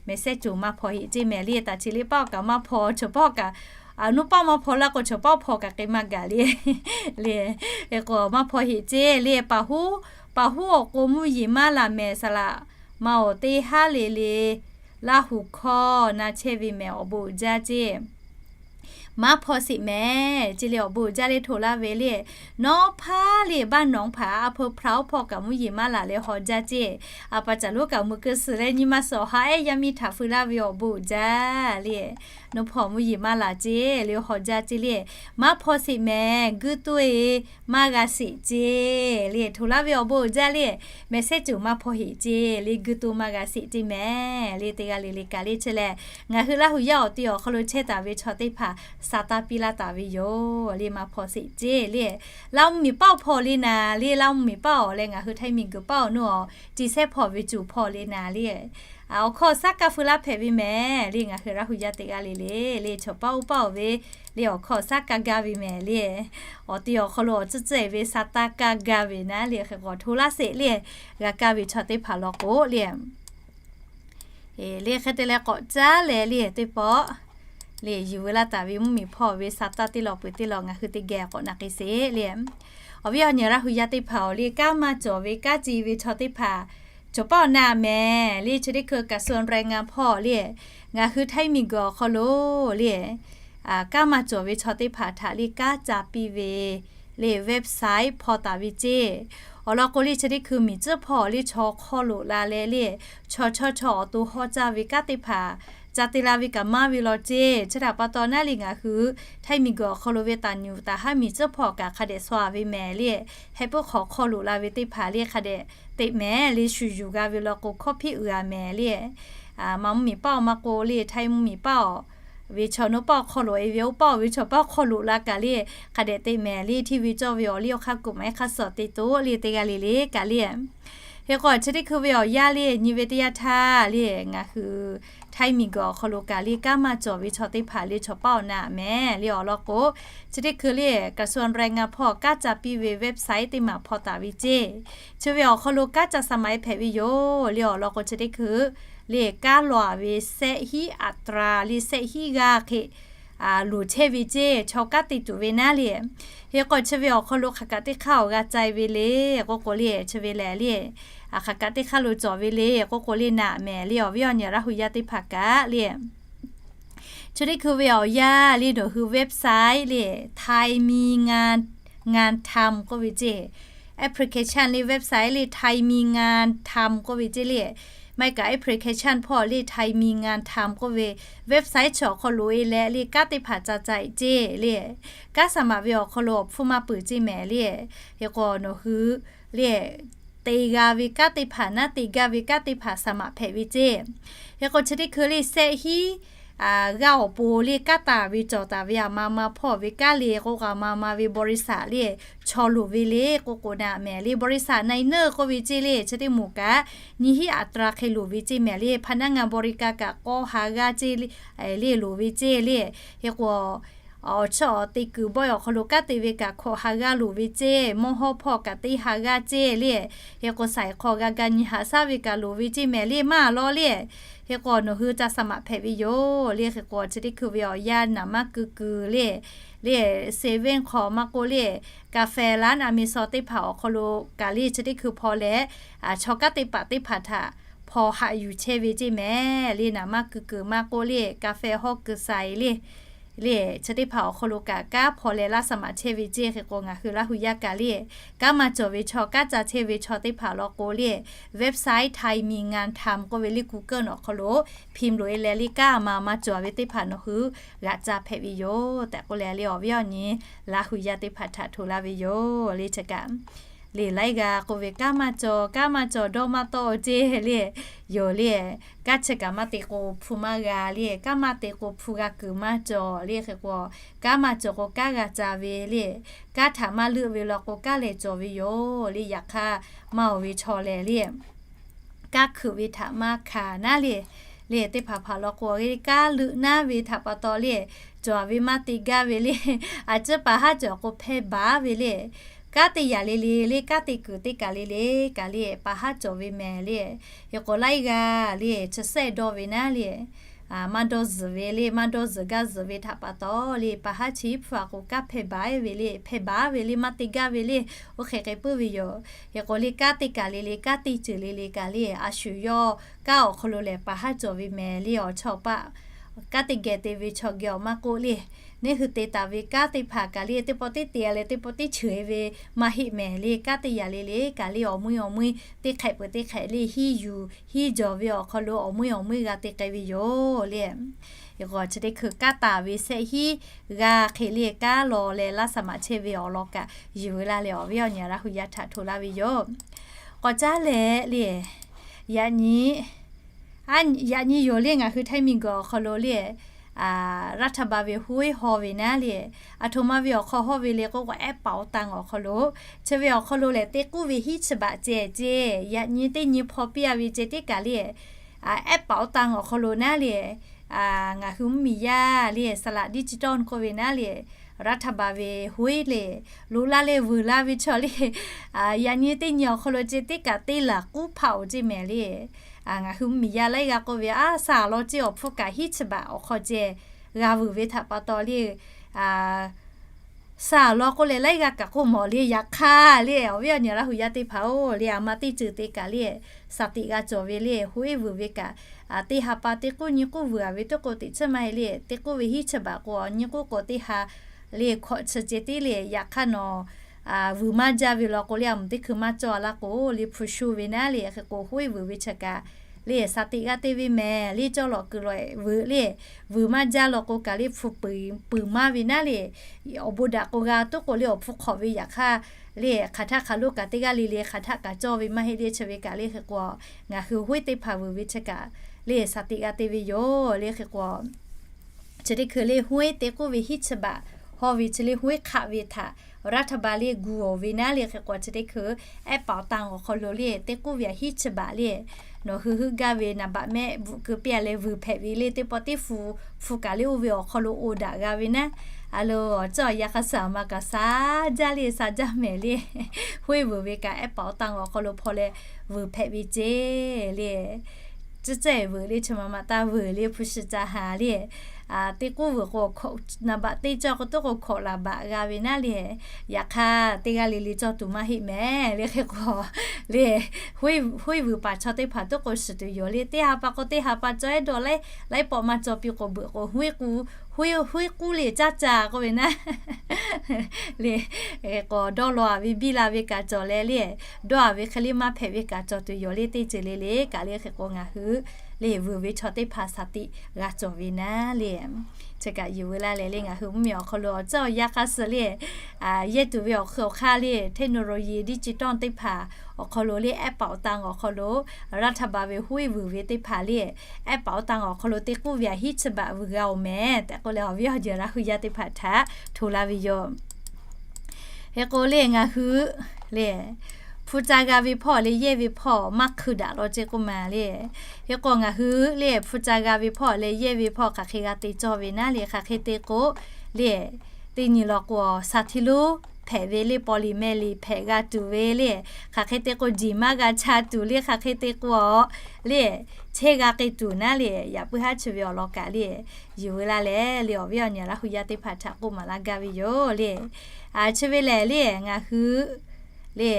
Mehˍ sehˉ cuˬ maˇ hpaw heˍ ceˇ mehˍ le. Taˍ chi liˇ paˉ awˬ kaꞈ maˇ hpaw, chaw paˉ awˬ kaꞈ, nawˬ paˉ maˇ hpaw laˇ k'o, chaw paˉ awˬ hpaw kaꞈ k'ai maˇ gaˬ le. Le, hk'e k'o maˇ hpaw heˍ ceˇ le. Paˍ huˉ, paˍ huˉ awˬ k'o mvuhˇ yeˬ maˇ laˬ mehˍ, saˍ laꞈ ma awˬ teˇ haˉ le le, Laˇ hu hkawˇ na chehˇ ve mehˍ, awˬ bon uiˍ jaˇ ceˇ. Maˇ hpaw sheˍ mehˍ ceˇ le, awˬ bon uiˍ jaˇ le hto laˇ ve le. Nawˉ hpaˇ le baˆ nawˬ hpaˍ a hpu hpaˍ oˇ hpawˇ kaꞈ mvuhˇ yeˬ maˇ laˬ leh haw jaˇ ceˇ. A pa caˬ lonˉ kaꞈ mvuhˇ keu suhˍ leh nyi ma suhˍ awˬ ha ehˉ yaˇ miˇ htaꞈ feu laˇ ve awˬ bon uiˍ jaˇ le. Nawˉ hpaw mvuhˇ yeˬ maˇ laˬ ceˇ le, haw jaˇ ceˇ le. Maˇ hpaw sheˍ mehˍ, guˇ toˇ e maˇ g'a sheˍ ceˇ le, hto laˇ ve awˬ bon uiˍ jaˇ le. Mehˍ sehˉ cuˬ maˇ hpaw heˍ ceˇ le, guˇ toˇ maˇ g'a sheˍ ceˇ mehˍ le. Teˇ g'aˇ le le kaꞈ le chi lehˬ, ngaˬ hui Laˇ hu yaˇ awˬ ti awˬ hk'aw lo chehˇ taˍ ve chaw teˇ hpaˍ sa taˇ piˇ laˇ taˍ ve yoˬ le. Maˇ hpaw sheˍ ceˇ le. Laˇ mvuhˇ miˬ paˉ awˬ hpaw le naˍ le, Laˇ mvuhˇ miˬ paˉ awˬ leh ngaˬ hui Htaiˇ miˬ guiˬ paˉ awˬ nuˇ awˬ ti sehˉ hpaw ve cuˬ hpaw le naˍ le. Awˬ hkawˇ awˬ shaˉ kaˇ feu laˇ hpehꞈ ve mehˍ le. Ngaˬ hui Laˇ hu yaˇ teˇ g'aˇ le le le, chaw paˉ oˇ paˉ awˬ ve le awˬ hkawˇ awˬ shaˉ kaˇ gaˇ ve mehˍ le. Awˬ ti awˬ hk'aw lo awˬ ceuˬ ceuˬ ve sa taˇ kaˇ gaˇ ve naˉ le. Hk'e k'o hto laˇ sheˍ le, g'a kaˇ ve chaw teˇ hpaˍ law k'o le. Le hk'e te leh k'awꞈ caˉ leh le teˇ pawˆ le yuˬ veu laˇ taˍ ve mvuhˇ miˬ hpawˇ ve sa taˇ teˇ law peuˬ teˇ law ngaˬ hui teˇ geh k'awꞈ naꞈ k'ai sheˍ le. Awˬ viˉ awˬ nyi Laˇ hu yaˇ teˇ hpaˍ awˬ le, kanˉ maˇ cawˬ ve kanˉ ci ve chaw teˇ hpaˍ, chaw paˉ awˬ na mehˍ le. Chi teˇ hkui กระทรวงแรงงาน hpawˇ le, ngaˬ hui Htaiˇ miˬ guiˬ awˬ hk'aw lo le, kanˉ maˇ cawˬ ve chaw teˇ hpaˍ htaꞈ le kanˉ ca piˇ ve le website hpaw taˍ ve ceˇ. Awˬ lawn k'o le chi teˇ hkui miˬ tcuhˉ hpawˇ le chaw hk'aw loꞈ la leh le, chaw chaw chaw awˬ to hawˇ caˇ ve kanˉ teˇ hpaˍ ca te la ve kaꞈ maˇ ve law ceˇ. Chi htaꞈ pa taw naˉ le ngaˬ hui Htaiˇ miˬ guiˬ awˬ hk'aw lo ve taˍ nyuˬ taˍ haˉ miˬ tcuhˉ hpawˇ kaꞈ hk'a dehꞈ sua ve mehˍ le. Heh puiˉ hk'awꞈ hk'aw loꞈ la ve teˇ hpaˍ le hk'a dehꞈ teꞈ mehˍ le. Shuˍ yuˬ g'a ve law k'o hkawˇ hpiˇ uiˍ a mehˍ le. Maˇ mvuhˇ miˬ paˉ awˬ maˇ k'o le, Htaiˇ mvuhˇ miˬ paˉ awˬ ve chaw nawˉ paˉ awˬ hk'aw loꞈ e ve oˇ paˉ awˬ ve chaw paˉ hk'aw loꞈ la kaꞈ le, hk'a dehꞈ teꞈ mehˍ le. Hteˇ ve cawˇ ve awˬ liˇ awˬ hk'aˇ kuˬ maˇ e hk'aˇ suh te toˇ le teˇ g'aˇ le le kaꞈ le. Hk'e k'o chi teˇ hkui ve awˬ yanˇ le nyi ve teˇ yanˇ htaˇ le ngaˬ hui Htaiˇ miˬ guiˬ awˬ hk'aw lo kaꞈ le kanˉ maˇ cawˬ ve chaw teˇ hpaˍ le chaw paˉ awˬ na mehˍ le. Awˬ lawn k'o chi teˇ hkui le กระทรวงแรงงาน hpawˇ kanˉ ca piˇ ve website teˇ maˬ hpaw taˍ ve ceˇ. Chi ve awˬ hk'aw lo kanˉ ca sa maˍ e hpehꞈ ve yoˬ le. Awˬ lawn k'o chi teˇ hkui le kanˉ lawˬ a ve sehˆ hiˉ อัตรา le sehˆ hiˉ g'aˇ hk'e loˍ chehˇ ve ceˇ. Chaw kanˉ te tuˬ ve naˉ le. Hk'e k'o chi ve awˬ hk'aw lo hk'aˬ kaꞈ teˇ hk'aˇ awˬ g'a ca e ve le k'oˆ k'o le, chi ve lehˬ le, hk'aˬ kaꞈ teˇ hk'aˇ lo cawˬ ve le k'oˆ k'o le naꞈ mehˍ le. Awˬ viˉ awˬ nyi Laˇ hu yaˇ teˇ hpaˍ kaꞈ le, chi teˇ hkui ve awˬ yanˇ le nawˬ hui website le ไทยมีงานทำ k'oˆ ve ceˇ, application le website le ไทยมีงานทำ k'oˆ ve ceˇ le, maˇ heˆ kaꞈ application hpawˇ le ไทยมีงานทำ k'oˆ ve website chi awˬ hk'aw loꞈ e leh le kanˉ teˇ hpaˍ ca ca e ceˇ le. Kanˉ สมัคร ve awˬ hk'aw lo awˬ hpfuhˇ maˇ peuˬ ceˇ mehˍ le. Hk'e k'o nawˬ hui le te g'a ve kanˉ teˇ hpaˍ naˉ te gaˇ ve kanˉ teˇ hpaˍ สมัคร hpehꞈ ve ceˇ. Hk'e k'o chi teˇ hkui le sehˆ hiˉ g'aˇ awˬ pon le kanˉ taˍ ve cawˬ taˍ ve aˬ ma ma hpawˇ ve kanˉ le k'o, aˬ ma ma ve บริษัท le chaw loˍ ve le k'oˆ k'o naˍ mehˍ le บริษัท นายหน้า k'oˆ ve ceˇ le chi teˇ moˍ kaꞈ nyiˇ hiˉ อัตรา hk'e loˍ ve ceˇ mehˍ le พนักงานบริการ kaꞈ k'awˇ ha g'aˇ ceˇ le loˍ ve ceˇ le. Hk'e k'o awˬ chiˇ awˬ te kuiˬ bawehˇ awˬ hk'aw lo kanˉ te ve kaꞈ hkawꞈ ha g'aˇ loˍ ve ceˇ, mawˇ hawˇ hpawˇ kaꞈ teˇ ha g'aˇ ceˇ le. Hk'e k'o saiˍ hk'aw g'a ga nyi haꞈ shaˉ ve kaꞈ loˍ ve ceˇ mehˍ le maˇ lawˇ le. Hk'e k'o nawˬ hui ca สมัคร hpehꞈ ve yoˬ le. Hk'e k'o chi teˇ hkui ve awˬ yanˇ naˍ maˇ keu keu le, le seven hk'aw maˇ k'oˆ le, กาแฟ ร้านอเมซอน teˇ hpaˍ awˬ hk'aw lo kaꞈ le chi teˇ hkui hpaw leh, chaw kanˉ te paˍ teˇ hpaˍ htaꞈ hpaw haꞈ yuˬ chehˇ ve ceˇ mehˍ le. Naˍ maˇ keu keu maˇ k'oˆ le, กาแฟ hawˇ keu sai le, le chi teˇ hpaˍ awˬ hk'aw lo kaꞈ kanˉ hpaw leh laˇ สมัคร chehˇ ve ceˇ. Hk'e k'o ngaˬ hui Laˇ hu yaˇ kaꞈ le kanˉ maˇ cawˬ ve chaw, kanˉ ca chehˇ ve chaw teˇ hpaˍ law k'o le website ไทยมีงานทำ k'oˆ ve le Google awˬ hk'aw lo พิมพ์ loꞈ e leh le kanˉ aˬ ma maˇ cawˬ ve teˇ hpaˍ nawˬ hui g'aꞈ ca hpehꞈ ve yoˬ tehꞈ k'oˆ leh le awˬ viˉ awˬ nyi Laˇ hu yaˇ teˇ hpaˍ htaꞈ hto laˇ ve yoˬ le. Chi kaꞈ le laiˉ g'a k'oˆ ve kanˉ maˇ cawˬ, kanˉ maˇ cawˬ dawˇ maˇ tawˆ ceˇ le. Yoˬ le, kanˉ chi kaꞈ maˇ te k'o hpu maˇ g'a le, kanˉ maˇ te k'o hpu g'a kuiˬ maˇ cawˬ le. Hk'e k'o kanˉ maˇ cawˬ k'o kanˉ g'a ca ve le, kanˉ htaꞈ maˇ leuˆ ve law k'o kanˉ lehˬ cawˬ ve yoˬ le. Yaꞈ hk'aˇ maˇ oˬ ve chaw lehˬ le kanˉ hkeuꞈ ve htaꞈ maˇ hkanˍ naˉ le. Le teˇ hpaˍ hpaˍ law k'o kanˉ leuˆ naˉ ve htaꞈ pa taw le cawˬ ve maˇ te gaˇ ve le. A ciˉ pa haˉ cawˬ k'o hpehˇ baˬ ve le. Kanˉ te yaꞈ le le le kanˉ te kuiˬ teˇ kaˬ le le kaꞈ le pa haˉ cawˬ ve mehˍ le. Hk'e k'o laiˉ g'aˇ le chi sehˆ dawˇ ve naˉ le maˇ dawˇ zuhˬ ve le, maˇ dawˇ zuhˬ gaˇ zuhˬ ve htaꞈ pa taw le pa haˉ chi hpu a k'o kanˉ hpehˇ baˬ ve le, hpehˇ baˬ ve le maˇ te gaˇ ve le. Oˇ hk'e k'ai puiˉ ve yoˬ. Hk'e k'o le kanˉ teˇ kaˬ le le kanˉ te ceuˬ le le kaꞈ le a shu yawˇ kanˉ awˬ hk'aw lo lehˬ pa haˉ cawˬ ve mehˍ le. Awˬ chawˇ awˬ paˆ kanˉ te geh te ve chaw geh awˬ maˇ k'oˆ le, neˇ hui te taˍ ve kanˉ teˇ hpaˍ kaꞈ le teˇ pawˆ teˇ te leh teˇ pawˆ teˇ ceuˬ ve maˇ heˆ mehˍ le. Kanˉ te yaꞈ le le kaꞈ le awˬ meuˇ awˬ meuˇ teˇ hk'ehꞈ peuˬ teˇ hk'ehꞈ le hiˉ yuˬ hiˉ jawˬ ve awˬ hk'aw lo awˬ meuˇ awˬ meuˇ g'a te k'ai ve yoˬ le. Hk'e k'o chi teˇ hkui kanˉ taˍ ve sehˆ hiˉ g'aˇ hk'e le kanˉ law leh laˇ สมัคร chehˇ ve awˬ lawn kaꞈ yuˬ ve laˇ leh awˬ viˉ awˬ nyi Laˇ hu yaˇ htaꞈ hto laˇ ve yoˬ. K'awꞈ caˉ leh le yaꞈ nyi yaꞈ nyi yoˬ le ngaˬ hui ไทย miˬguiˬ awˬ hk'aw lo le รัฐบาล ve hoˉ eˉ haw ve naˉ le, aˬ htoꞈ ma ve awˬ hk'aw haw ve le k'oˆ k'o แอปเป๋าตัง awˬ hk'aw lo, chi ve awˬ hk'aw lo lehˬ teˇ k'uˉ ve hiˉ chi baꞈ ceh ceh yaꞈ nyi teˇ nyi hpaw piˇ a ve ceh teˇ kaˬ le แอปเป๋าตัง awˬ hk'aw lo naˉ le ngaˬ hui mvuhˇmiˬ yaˇ le สลากดิจิทัล k'oˆ ve naˉ le รัฐบาล ve hoˉ eˉ le loꞈ la leh vuiˬ la ve chaw le yaꞈ nyi teˇ nyi awˬ hk'aw lo ceh teˇ kaꞈ teˇ laˬ k'uˉ hpaˆ oˬ ceˇ mehˍ le. Ngaˬ hui mvuhˇmiˬ yaˇ laiˉ g'aˇ k'oˆ ve a saˍ law ceˇ awˬ hpfuhˇ kaꞈ hiˉ chi baꞈ awˬ hk'aw ceh g'a vuiˬ ve htaꞈ pa taw le saˍ law k'oˆ leh laiˉ g'aˇ kaꞈ k'oˆ mawˬ le. Yaꞈ hk'aˇ le awˬ viˉ awˬ nyi Laˇ hu yaˇ teˇ hpaˍ oˬ le aˬ ma teˇ ceuˬ te kaꞈ le สติ g'a cawˬ ve le hoˉ eˉ vuiˬ ve kaꞈ teˇ ha pa teˇ k'uˉ nyi k'uˉ vuiˬ a ve teˇ k'o teꞈ chiˉ maˇ heˆ le. Teˇ k'uˉ ve hiˉ chi baꞈ k'o nyi k'uˉ k'o teˇ ha le hkawꞈ chi ceh tiˉ le. Yaꞈ hk'aˇ nawˬ vuiˬ maˇ jaˇ ve law k'o le a mvuhˬ teˇ hkui maˇ cawˇ a laˇ k'o le hpu shu ve naˉ le. Hk'e k'o hoˉ eˉ vuiˬ ve chi kaꞈ le สติ g'a te ve mehˍ le cawˇ lawꞈ kuiˬ lawꞈ vuiˬ le vuiˬ maˇ jaˇ law k'o kaꞈ le hpu puiˍ puiˍ maˇ ve naˉ le awˬ bon daꞈ k'o g'a tuˉ k'o le awˬ hpu hk'awꞈ ve yaꞈ hk'aˇ le hk'aˬ htaˆ hk'aˬ lo kaꞈ teˇ g'aˇ le le hk'aˬ htaˆ kaꞈ cawˇ ve maˇ heˆ le. Chi ve kaꞈ le hk'e k'o ngaˬ hui hoˉ eˉ teˇ hpaˍ vuiˬ ve chi kaꞈ le สติ g'a te ve yoˬ le hk'e k'o chi teˇ hkui le hoˉ eˉ teˇ k'uˉ ve hiˉ chi baꞈ haw ve chi le hoˉ eˉ hk'aˆ ve htaꞈ รัฐบาล le gu awˬ ve naˉ le hk'e k'o chi teˇ hkui แอปเป๋าตัง awˬ hk'aw lo le teˇ k'uˉ ve a hiˉ chi baꞈ le nawˬ hui heuˆ gaˇ ve naˍ baꞈ mehˆ bvuhꞈ keu piˇ a leh vuiˬ hpehꞈ ve le teˇ pawˆ teˇ hpu hpu kaꞈ le oˇ ve awˬ hk'aw lo oˇ daꞈ g'a ve naˉ a lo awˬ cawˇ yaꞈ hk'aˇ suh aˬ ma kaꞈ sa jaˇ le sa jaˇ mehˍ le hoˉ eˉ vuiˬ ve kaꞈ แอปเป๋าตัง awˬ hk'aw lo hpaw leh vuiˬ hpehꞈ ve ceˇ le ceˇ ceˇ vuiˬ le chi ma ma taˇ vuiˬ le hpu shi ca haˍ le teˇ k'uˉ vuiˬ k'o naˍ baꞈ teˇ cawˇ k'o tuˉ k'o hkawꞈ laˬ baꞈ g'a ve naˉ le. Yaꞈ hk'aˇ teˇ g'aˇ le le cawˇ tuˬ maˇ heˆ mehˍ le hk'e k'o le hoˉ eˉ vuiˬ paˍ chaw teˇ hpaˍ tuˉ k'o shiˍ tuˬ yoˬ le. Teˇ ha pa k'o teˇ ha pa cawˇ ehˉ dawˇ laiˉ laiˉ pawˆ maˇ cawˇ piˇ k'o beuꞈ k'o hoˉ eˉ k'u Huiˉ k'uˉ le caˇ caˇ k'oˆ ve naˉ le, k'awꞈ dawˇ law-a ve biˇ la ve kaꞈ cawˬ leh le, dawˇ-a ve hk'e le maˇ hpehꞈ ve kaꞈ cawˬ tuˬ yoˬ le. Teˇ ceuˬ le le kaꞈ le hk'e k'o ngaˬ hui le vuiˬ ve chaw teˇ hpaˍ shaˍ tiꞈ g'a cawˬ ve naˉ le. Chi kaꞈ yuˬ ve laˇ leh le ngaˬ hui mvuhˇmiˬ awˬ hk'aw lo awˬ ceuˬ awˬ yanˇ hk'aˇ suh le, yehˇ tuˬ ve awˬ hk'aw hk'aˇ le, technology digital teˇ hpaˍ awˬ hk'aw lo le ehˉ paˍ awˬ tan awˬ hk'aw lo รัฐบาล ve huiˉ vuiˬ ve teˇ hpaˍ le, ehˉ paˍ awˬ tan awˬ hk'aw lo te k'oˆ ve aꞈ hiˉ chi baꞈ vuiˬ g'a-oˬ mehˍ tehꞈ k'oˆ leh awˬ viˉ awˬ nyi Laˇ hu yaˇ teˇ hpaˍ htaꞈ hto laˇ ve yoˬ. Hk'e k'o le ngaˬ hui le hpu ca g'a ve hpawˇ le yehˇ ve hpawˇ maˇ hkui daꞈ law ce k'oˆ ma le. Hk'e k'o ngaˬ hui le hpu ca g'a ve hpawˇ le yehˇ ve hpawˇ hk'aˬ hk'e g'a te cawˇ ve naˉ le hk'aˬ hk'e te k'o le, teˇ nyi law k'o shaˍ htiˇ lonˉ hpehꞈ ve le paw liꞈ meh liꞈ hpehꞈ g'a tuˬ ve le, hk'aˬ hk'e te k'o jiˬ maˇ g'a cha tuˬ le hk'aˬ hk'e te k'o le, chehˇ g'a k'ai tuˬ naˉ le, yaꞈ puiˉ haˉ chi ve awˬ lawn kaꞈ le yuˬ ve laˇ leh le awˬ viˉ awˬ nyi Laˇ hu yaˇ teˇ hpaˍ htaꞈ k'oˆ maˍ laˇ gaˇ ve yoˬ le. Chi ve lehˬ le ngaˬ hui le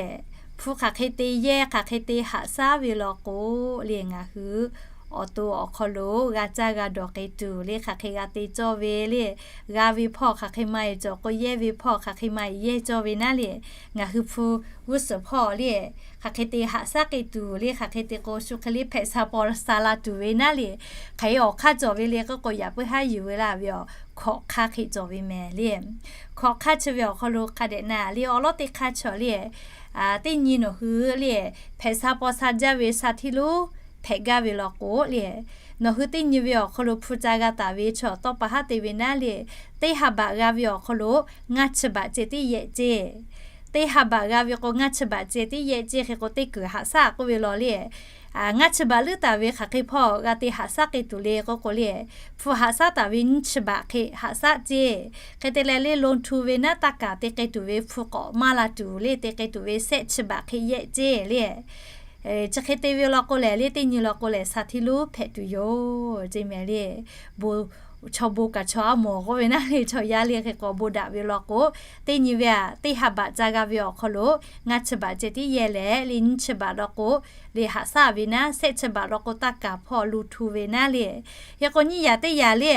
hpu hk'aˬ hk'e te yehˇ hk'aˬ hk'e te haꞈ shaˉ ve law k'o le ngaˬ hui awˬ to awˬ hk'aw lo g'a caˇ g'a dawˬ k'ai tuˬ le hk'aˬ hk'e g'a te cawˇ ve le, g'a ve hpawˇ hk'aˬ hk'e ma-e cawˬ k'o yehˇ ve hpawˇ hk'aˬ hk'e ma-e yehˇ cawˇ ve naˉ le, ngaˬ hui hpu g'uˇ suhˍ hpawˇ le hk'aˬ hk'e te haꞈ shaˉ k'ai tuˬ le hk'aˬ hk'e te k'o shu hk'e le hpehꞈ sha paw sha la tuˬ ve naˉ le, hk'aˬ hk'e awˬ hk'aˇ cawˬ ve le k'oˆ k'o yaꞈ puiˉ haˉ yuˬ ve laˇ ve awˬ hkawꞈ hk'aˇ hk'e cawˬ ve mehˍ le. Hkawꞈ hk'aˇ chi ve awˬ hk'aw lo hk'a dehꞈ na le awˬ lawˉ teˇ hk'aˇ chaw le, teˇ nyi nawˬ hui le hpehꞈ sha paw sha jaˇ ve shaˍ htiˇ lonˉ hpehꞈ gaˇ ve law k'o le, nawˬ hui teˇ nyi ve awˬ hk'aw lo hpu ca g'a taˍ ve chaw tawˇ pa haˉ te ve naˉ le, teˇ ha baꞈ g'a ve awˬ hk'aw lo ngaˇ chi baꞈ ceh tiˉ yehˆ ceˇ. Teˇ ha baꞈ g'a ve k'o ngaˇ chi baꞈ ceh tiˉ yehˆ ceˇ hk'e k'o teˇ kuiˬ haꞈ shaˉ k'oˆ ve law le. Ngaˇ chi baꞈ leuˉ taˍ ve hk'aˬ hk'e hpawˇ g'a te haꞈ shaˉ k'ai tuˬ le k'oˆ k'o le, hpu haꞈ shaˉ taˍ ve nyiˇ chi baꞈ hk'e haꞈ shaˉ ceˇ. Hk'e te leh le ลงทุน ve naˉ taˇ kaˍ te k'ai tuˬ ve hpu k'awꞈ maˇ la tuˬ le te k'ai tuˬ ve shehˆ chi baꞈ hk'e yehˆ ceˇ le. Chi hk'e te ve law k'o lehˬ le teˇ nyi law k'o lehˬ shaˍ htiˇ lonˉ hpehꞈ tuˬ yoˬ ceˇ mehˍ le. Bon, chaw bon kaꞈ chaw aˉ mawˬ k'oˆ ve naˉ le chaw yaˇ le hk'e k'awꞈ bon daꞈ ve law k'o, teˇ nyi ve aꞈ teˇ ha baꞈ ca g'a ve awˬ hk'aw lo ngaˇ chi baꞈ ceh tiˉ yehˇ leh le nyiˇ chi baꞈ law k'o le haꞈ shaˉ ve naˉ, shehˆ chi baꞈ law k'o taˇ kaˍ hpawˇ ลงทุน ve naˉ le. Hk'e k'o nyiˇ yaꞈ teˇ yaꞈ le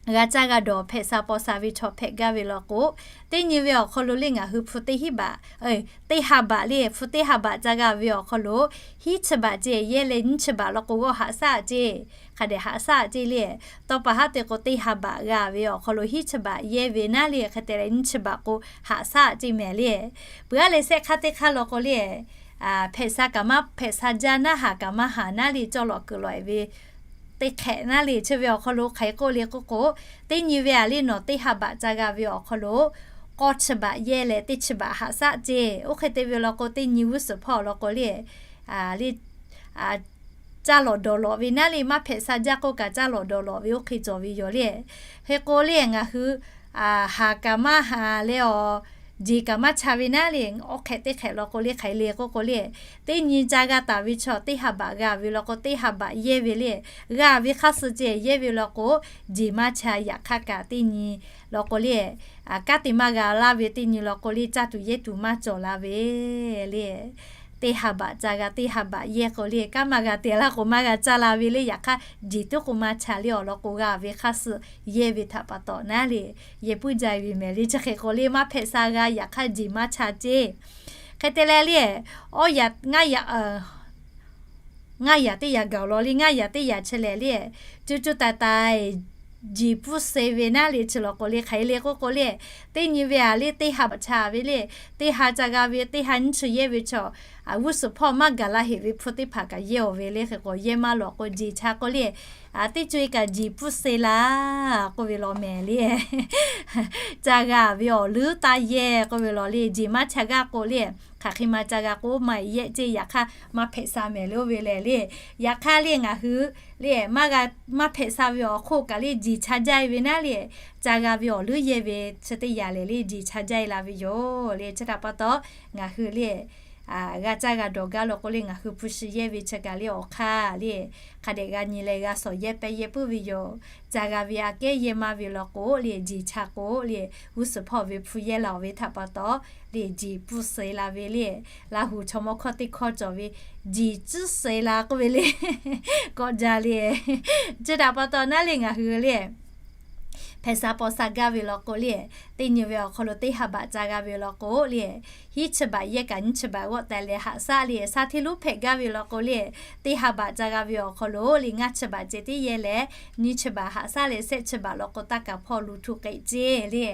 g'a caˇ g'a dawˬ hpehꞈ sha paw sha ve chaw hpehꞈ gaˇ ve law k'o, teˇ nyi ve awˬ hk'aw lo le ngaˬ hui hpu teˇ hiˉ baꞈ, teˇ ha baꞈ le hpu teˇ ha baꞈ ca g'a ve awˬ hk'aw lo hiˉ chi baꞈ ceh yehˇ leh nyiˇ chi baꞈ law k'o g'awˇ haꞈ shaˉ ceˇ. Hk'a dehꞈ haꞈ shaˉ ceˇ le. Tawˇ pa haˉ te k'o teˇ ha baꞈ g'a ve awˬ hk'aw lo hiˉ chi baꞈ yehˇ ve naˉ le hk'e te leh nyiˇ chi baꞈ k'o haꞈ shaˉ ceˇ mehˍ le. Peuˬ aˉ leh shehˆ hk'aˇ teˇ hk'aˇ law k'o le hpehꞈ sha kaꞈ maˇ hpehꞈ sha jaˇ naˉ haˍ kaꞈ maˇ haˍ naˉ le cawˇ lawꞈ kuiˬ lawꞈ-e ve teˇ hk'ehꞈ naˉ le chi ve awˬ hk'aw lo hk'aˬ hk'e k'oˆ le k'oˆ k'o, teˇ nyi ve aꞈ le nawˬ teˇ ha baꞈ ca g'a ve awˬ hk'aw lo k'awˇ chi baꞈ yehˇ leh teˇ chi baꞈ haꞈ shaˉ ceˇ. Oˇ hk'e te ve law k'o teˇ nyi g'uˇ suhˍ hpawˇ law k'o le le caˇ lawꞈ dawˬ lawꞈ ve naˉ le maˇ hpehꞈ sha jaˇ k'oˆ kaꞈ caˇ lawꞈ dawˬ lawꞈ ve oˇ hk'e cawˬ ve yoˬ le. Hk'e k'o le ngaˬ hui haˍ kaꞈ maˇ haˍ leh awˬ jeˬ kaꞈ maˇ cha ve naˉ le, awˬ hk'ehꞈ teˇ hk'ehꞈ law k'o le hk'aˬ hk'e le k'oˆ k'o le, teˇ nyi ca g'a taˍ ve chaw teˇ ha baꞈ g'a ve law k'o teˇ ha baꞈ yehˇ ve le, g'a ve hk'aˇ suh ceh yehˇ ve law k'o, jeˬ maˇ cha yaꞈ hk'aˇ kaꞈ teˇ nyi law k'o le kanˉ te maˇ g'a laˇ ve teˇ nyi law k'o le caˇ tuˬ yehˇ tuˬ maˇ cawˬ la ve le. Teˇ ha baꞈ ca g'a teˇ ha baꞈ yehˇ k'o le kanˉ maˇ g'a te laˇ k'o maˇ g'a caˇ la ve le. Yaꞈ hk'aˇ jeˬ tuˉ k'o maˇ cha le awˬ lawn k'o g'a ve hk'aˇ suh yehˇ ve htaꞈ pa taw naˉ le yehˇ puiˉ jaˇ ve mehˍ le. Chi hk'e k'o le maˇ hpehꞈ sha g'a yaꞈ hk'aˇ jeˬ maˇ cha ceˇ. Hk'e te leh le awˇ yaꞈ ngaˇ yaꞈ ngaˇ yaꞈ teˇ yaꞈ gaˬ law le ngaˇ yaꞈ teˇ yaꞈ chi lehˬ le, co co taiˍ taiˍ jeˬ puiˉ se ve naˉ le chi law k'o le hk'aˬ hk'e le k'oˆ k'o le, teˇ nyi ve aꞈ le teˇ ha baꞈ cha ve le, teˇ ha ca g'a ve teˇ ha nyiˇ chi yehˇ ve chaw g'uˇ suhˍ hpawˇ maˇ gaˬ laˇ heꞈ ve hpu teˇ hpaˍ kaꞈ yehˇ-oˬ ve le. Hk'e k'o yehˇ maˇ lawꞈ k'o jeˬ cha k'o le, teˇ co e kaꞈ jeˬ puiˉ se laˇ k'oˆ ve law mehˍ le. Ca g'a ve awˬ leuˉ taˇ yehˇ k'oˆ ve law le jeˬ maˇ cha gaˇ k'o le, hk'aˬ hk'e ma ca g'a k'o maˇ yehˇ ceˇ. Yaꞈ hk'aˇ maˇ hpehꞈ sha mehˍ le oˇ ve lehˬ le. Yaꞈ hk'aˇ le ngaˬ hui le maˇ g'a maˇ hpehꞈ sha ve awˬ hk'oˆ kaꞈ le jeˬ cha jaˇ e ve naˉ le, ca g'a ve awˬ leuˉ yehˇ ve chi teˇ yaꞈ lehˬ le jeˬ cha jaˇ e la ve yoˬ le. Chi htaꞈ pa taw ngaˬ hui le g'a caˇ g'a dawˬ gaˇ law k'o le ngaˬ hui hpu shi yehˇ ve chi kaꞈ le awˬ hk'aˇ le hk'a dehꞈ g'a nyi leh g'a shawˍ yehˇ pehˇ yehˇ puiˉ ve yoˬ. Ca g'a ve aꞈ kehˉ yehˇ maˇ ve law k'o le jeˬ cha k'o le g'uˇ suhˍ hpawˇ ve hpu yehˇ laˬ-oˬ ve htaꞈ pa taw le jeˬ puiˉ se la ve le. Laˇ hu chaw mawˇ hkawˇ teˇ hkawˇ cawˬ ve jeˬ tcuhˉ se la k'oˆ ve le. Kawˆ jaˇ le. Chi htaꞈ pa taw naˉ le ngaˬ hui le hpehꞈ sha paw sha gaˇ ve law k'o le, teˇ nyi ve awˬ hk'aw lo teˇ ha baꞈ ca g'a ve law k'o le, hiˉ chi baꞈ yehˇ kaꞈ nyiˇ chi baꞈ g'awˆ teh leh haꞈ shaˆ le, sha htiˇ lonˉ hpehꞈ gaˇ ve law k'o le, teˇ ha baꞈ ca g'a ve awˬ hk'aw lo le ngaˇ chi baꞈ ceh tiˉ yehˇ leh, nyiˇ chi baꞈ haꞈ shaˆ leh shehˆ chi baꞈ law k'o, taˇ kaˍ hpawˇ lu htu k'ehꞈ ceˇ le.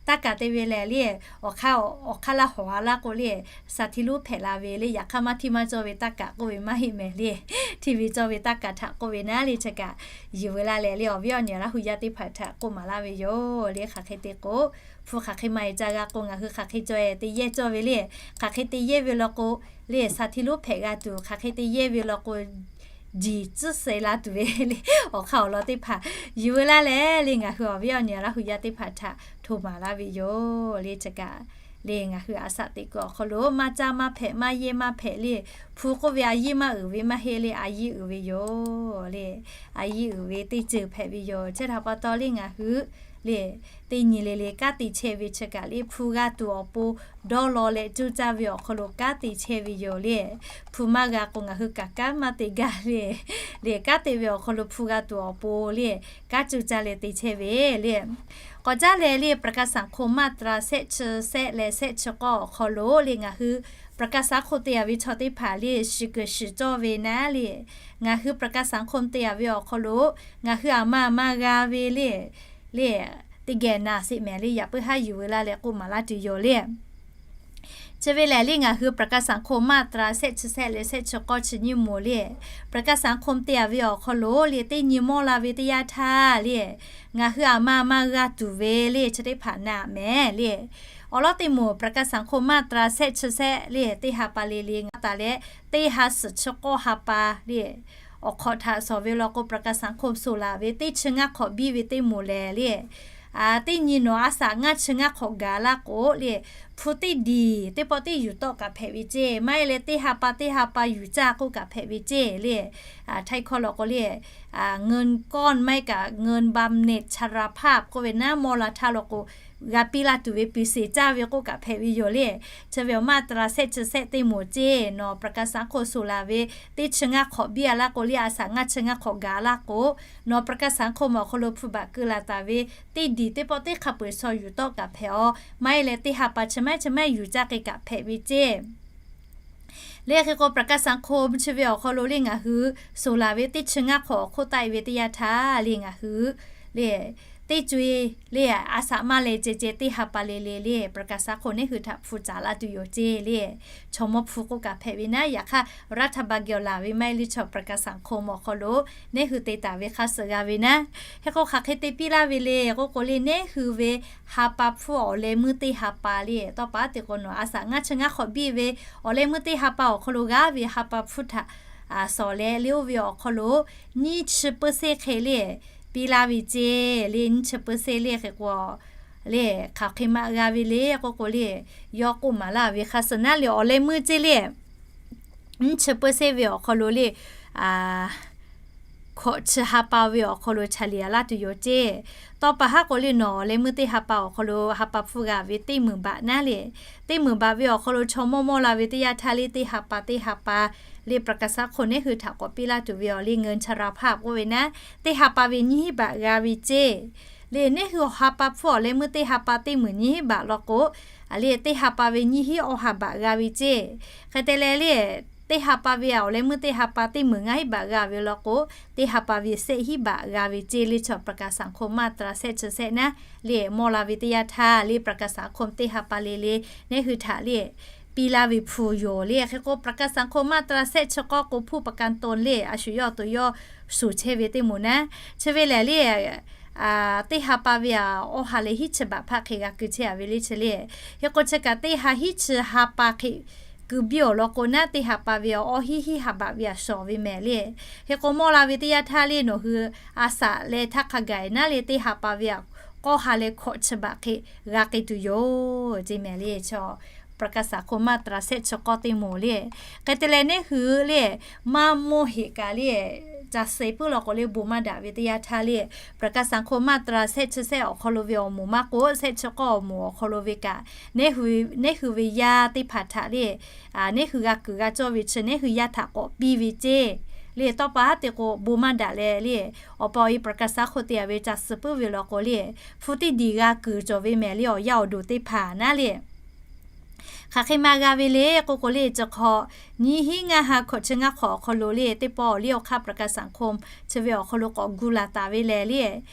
Taˇ kaˍ te ve lehˬ le, awˬ hk'aˇ, awˬ hk'aˇ laˇ hawˍ a laˇ k'o le, sha htiˇ lonˉ hpehꞈ la ve le. Yaꞈ hk'aˇ maˇ htiˇ maˇ cawˇ ve taˇ kaˍ k'oˆ ve maˇ heˆ mehˍ le. Htiˇ ve cawˇ ve taˇ kaˍ htaꞈ k'oˆ ve naˉ le. Chi kaꞈ yuˬ veu laˇ leh le, awˬ viˉ awˬ nyi Laˇ hu yaˇ teˇ hpaˍ htaꞈ k'oˆ maˍ laˇ ve yoˬ le. Hk'aˬ hk'e te k'o, hpu hk'aˬ hk'e ma e ca g'a k'o, ngaˬ hui hk'aˬ hk'e cawˬ e te yehˇ cawˇ ve le. Hk'aˬ hk'e te yehˇ ve law k'o le, sha htiˇ lonˉ hpehꞈ g'a tuˬ, hk'aˬ hk'e te yehˇ ve law k'o, jiˬ tcuhˉ sheh la tuˬ ve le. Awˬ hk'aˇ awˬ lawn teˇ hpaˍ yuˬ veu laˇ leh le, ngaˬ hui awˬ viˉ awˬ nyi Laˇ hu yaˇ teˇ hpaˍ htaꞈ hto maˍ laˇ ve yoˬ le. Chi kaꞈ le, ngaˬ hui a shaꞈ teꞈ kuiˬ awˬ hk'aw lo maˇ caˇ maˇ hpehꞈ, maˇ yehˇ maˇ hpehꞈ le. Hpu k'oˆ ve a yiˇ maˇ uiˍ ve maˇ heˆ le, a yiˇ uiˍ ve yoˬ le. A yiˇ uiˍ ve teˇ ceuˬ hpehꞈ ve yoˬ. Chi htaꞈ pa taw le, ngaˬ hui le, teˇ nyi le le kanˉ te chehˇ ve chi kaꞈ le, hpu g'a tuˬ awˬ pon dawˇ law leh coˇ caˇ ve awˬ hk'aw lo kanˉ te chehˇ ve yoˬ le. Hpu maˇ g'a k'o, ngaˬ hui kaꞈ kanˉ maˇ te gaˇ le. Le kanˉ te ve awˬ hk'aw lo hpu g'a tuˬ awˬ pon le, kanˉ coˇ caˇ leh te chehˇ ve le. K'awꞈ caˉ leh le, ประกันสังคม มาตรา shehˆ chi shehˆ leh shehˆ chi k'awˇ awˬ hk'aw lo le, ngaˬ hui ประกันสังคม te a ve chaw teˇ hpaˍ le, shiˍ kuiˬ shiˍ cawˇ ve naˉ le, ngaˬ hui ประกันสังคม te a ve awˬ hk'aw lo ngaˬ hui aˬ ma aˬ ma g'a ve le, le, teˇ geh naˍ sheˍ mehˍ le. Yaꞈ puiˉ haˉ yuˬ veu laˇ leh k'oˆ maˍ laˇ tuˬ yoˬ le. Chi ve lehˬ le, ngaˬ hui ประกันสังคม มาตรา shehˆ chi shehˆ leh shehˆ chi k'awˇ chi nyiˇ moˍ le, ประกันสังคม te a ve awˬ hk'aw lo le, teˇ nyi mawˇ la ve teˇ yanˇ htaˇ le, ngaˬ hui aˬ ma aˬ ma g'a tuˬ ve le, chi teˇ hpaˍ naˍ mehˍ le. Awˬ lawn teˇ moˍ ประกันสังคม มาตรา shehˆ chi shehˆ le, teˇ ha pa le le ngaˬ taˍ leh, teˇ ha suhˍ chi k'awˇ ha pa le, awˬ hk'awꞈ htaꞈ shawˍ ve law k'o, ประกันสังคม shoˍ laˬ ve teˇ chi ngaˇ hk'awꞈ biˇ ve teˇ moˍ lehˬ le, teˇ nyi nawˬ a shaꞈ ngaˇ chi ngaˇ hk'awꞈ gaˬ laˇ k'o le, hpu teˇ diˬ teˇ pawˆ teˇ yuˬ tawˆ kaꞈ hpehꞈ ve ceˇ, maˇ heˆ leh teˇ ha pa teˇ ha pa yuˬ caˇ k'oˆ kaꞈ hpehꞈ ve ceˇ le. Htaiˇ hkawˇ law k'o le, เงินก้อน maˇ heˆ kaꞈ เงินบำเหน็จชราภาพ k'oˆ ve naˉ, mawˇ la htaˇ law k'o, g'a piˇ laˇ tuˬ ve piˍ sheˍ caˇ ve k'oˆ kaꞈ hpehꞈ ve yoˬ le. Chi ve awˬ มาตรา shehˆ chi shehˆ teˇ moˍ ceˇ, nawˬ ประกันสังคม shoˍ laˬ ve teˇ chi ngaˇ hk'awꞈ biˇ a laˇ k'o le, a shaꞈ ngaˇ chi ngaˇ hk'awꞈ gaˬ laˇ k'o, nawˬ ประกันสังคม awˬ hk'aw lo hpu baꞈ keu laˬ taˍ ve teˇ diˬ teˇ pawˆ teˇ hk'a peu-eˬ shaw yuˬ tawˆ kaꞈ hpehꞈ aw, maˇ heˆ leh teˇ ha pa chi maˇ chi maˇ yuˬ caˇ k'e kaꞈ hpehꞈ ve ceˇ. Le hk'e k'o, ประกันสังคม chi ve awˬ hk'aw lo le ngaˬ hui shoˍ laˬ ve teˇ chi ngaˇ hk'awꞈ awˬ hk'oˆ taˆ e ve teˇ yanˇ htaˇ le ngaˬ hui le, teˇ co e le, a shaꞈ maˇ leh ceh ceh teˇ ha pa le le le, ประกันสังคม neˉ hui htaꞈ hpu caˍ laˇ tuˬ yoˬ ceˇ le. Chaw mawˇ hpu k'oˆ kaꞈ hpehꞈ ve naˉ, yaꞈ hk'aˇ รัฐบาล geh awˬ laˬ ve maˇ heˆ le, chaw ประกันสังคม awˬ hk'aw lo neˉ hui te taˍ ve hk'a suh g'a ve naˉ. Hk'e k'o, hk'aˬ hk'e te piˇ laˇ ve le k'oˆ k'o le, neˉ hui ve ha pa hpfuhˇ awˬ leh meuˇ teˇ ha pa le, tawˇ pa te k'o nawˬ a shaꞈ ngaˇ chi ngaˇ hk'awꞈ biˇ ve awˬ leh meuˇ teˇ ha pa awˬ hk'aw lo g'a ve ha pa hpfuhˇ htaꞈ shawˍ leh le, oˇ ve awˬ hk'aw lo nyiˇ chi เปอร์เซ็นต์ hk'e le piˇ laˇ ve ceˇ le. Nyiˇ chi เปอร์เซ็นต์ le hk'e k'o le, hk'aˬ hk'e maˇ g'a ve le k'oˆ k'o le, yawˇ k'oˆ maˍ laˇ ve hk'a suh naˉ le, awˬ leh meuˇ ceˇ le, nyiˇ chi เปอร์เซ็นต์ ve awˬ hk'aw lo le, hkawꞈ chi ha pa ve awˬ hk'aw lo chaˍ liˍ a laˇ tuˬ yoˬ ceˇ. Tawˇ pa haˉ k'o le, nawˬ awˬ leh meuˇ teˇ ha pa awˬ hk'aw lo ha pa hpfuhˇ g'a ve teˇ meunˍ baꞈ naˉ le, teˇ meunˍ baꞈ ve awˬ hk'aw lo chaw mawˇ mawˇ la ve teˇ yanˇ htaˇ le, teˇ ha pa teˇ ha pa le, ประกันสังคม neˉ hui htaꞈ k'awꞈ piˇ laˇ tuˬ ve awˬ le, เงินชราภาพ k'oˆ ve naˉ, teˇ ha pa ve nyiˇ hinˉ baꞈ g'a ve ceˇ. Le neˉ hui ha pa hpfuhˇ awˬ leh meuˇ teˇ ha pa teˇ meunˍ nyiˇ hinˉ baꞈ law k'o, le teˇ ha pa ve nyiˇ hinˉ awˇ ha baꞈ g'a ve ceˇ. Hk'e te leh le, teˇ ha pa ve awˬ leh meuˇ teˇ ha pa teˇ meunˍ ngaˇ hinˉ baꞈ g'a ve law k'o, teˇ ha pa ve shehˆ hinˉ baꞈ g'a ve ceˇ le. Chaw ประกันสังคม มาตรา shehˆ chi shehˆ naˉ le, mawˇ la ve teˇ yanˇ htaˇ le, ประกันสังคม teˇ ha pa le le neˉ hui htaꞈ le piˇ laˇ ve hpu yoˬ le. Hk'e k'o, ประกันสังคม มาตรา shehˆ chi k'awˇ k'o ผู้ประกันตน le, a shu yawˇ to yawˇ shuˍ chehˇ ve teˇ moˍ naˉ. Chi ve lehˬ le, teˇ ha pa ve awˇ ha leh hiˉ chi baꞈ hpaˆ hk'e g'a keu chehˇ a ve le chi le. Hk'e k'o, chi kaꞈ teˇ ha hiˉ chi ha pa hk'e keu biˇ awˬ lawn k'o naˉ, teˇ ha pa ve awˇ hiˉ hiˉ ha baꞈ ve a shawˍ ve mehˍ le. Hk'e k'o, mawˇ la ve teˇ yanˇ htaˇ le, nawˬ hui a shaꞈ leh htaˇ hk'a gaˬ naˉ le, teˇ ha pa ve k'awˇ ha leh hkawꞈ chi baꞈ hk'e g'a k'ai tuˬ yoˬ ceˇ mehˍ le. Chaw ประกันสังคม มาตรา shehˆ chi k'awˇ teˇ moˍ le. Hk'e te leh neˉ hui le, maˇ mawˇ heꞈ kaꞈ le, ca suh puiˉ law k'o le bon maˇ daꞈ ve teˇ yanˇ htaˇ le, ประกันสังคม มาตรา shehˆ chi shehˆ awˬ hk'aw lo ve awˬ moˍ maˇ k'oˆ, shehˆ chi k'awˇ awˬ moˍ awˬ hk'aw lo ve kaꞈ, neˉ hui ve yaˇ teˇ hpaˍ htaꞈ le, neˉ hui g'a kuiˬ g'a cawˇ ve chi neˉ hui yaˇ htaꞈ k'awꞈ piˇ ve ceˇ Le tawˇ pa haˉ te k'o, bon maˇ daꞈ leh le, awˬ pa awˬ e ประกันสังคม te-a ve ca suh puiˉ ve law k'o le, hpu teˇ diˬ g'a kuiˬ cawˬ ve mehˍ le, awˬ yaˇ awˬ duˬ teˇ hpaˍ naˉ le. Hk'aˬ hk'e ma g'a ve le k'oˆ k'o le, chi hk'awꞈ nyiˇ hinˉ ngaˇ ha hkawꞈ chi ngaˇ hk'awꞈ awˬ hk'aw lo le, teˇ pawˆ awˬ liˇ awˬ hk'aˇ ประกันสังคม chi ve awˬ hk'aw lo k'awꞈ gu laˬ taˍ ve lehˬ le,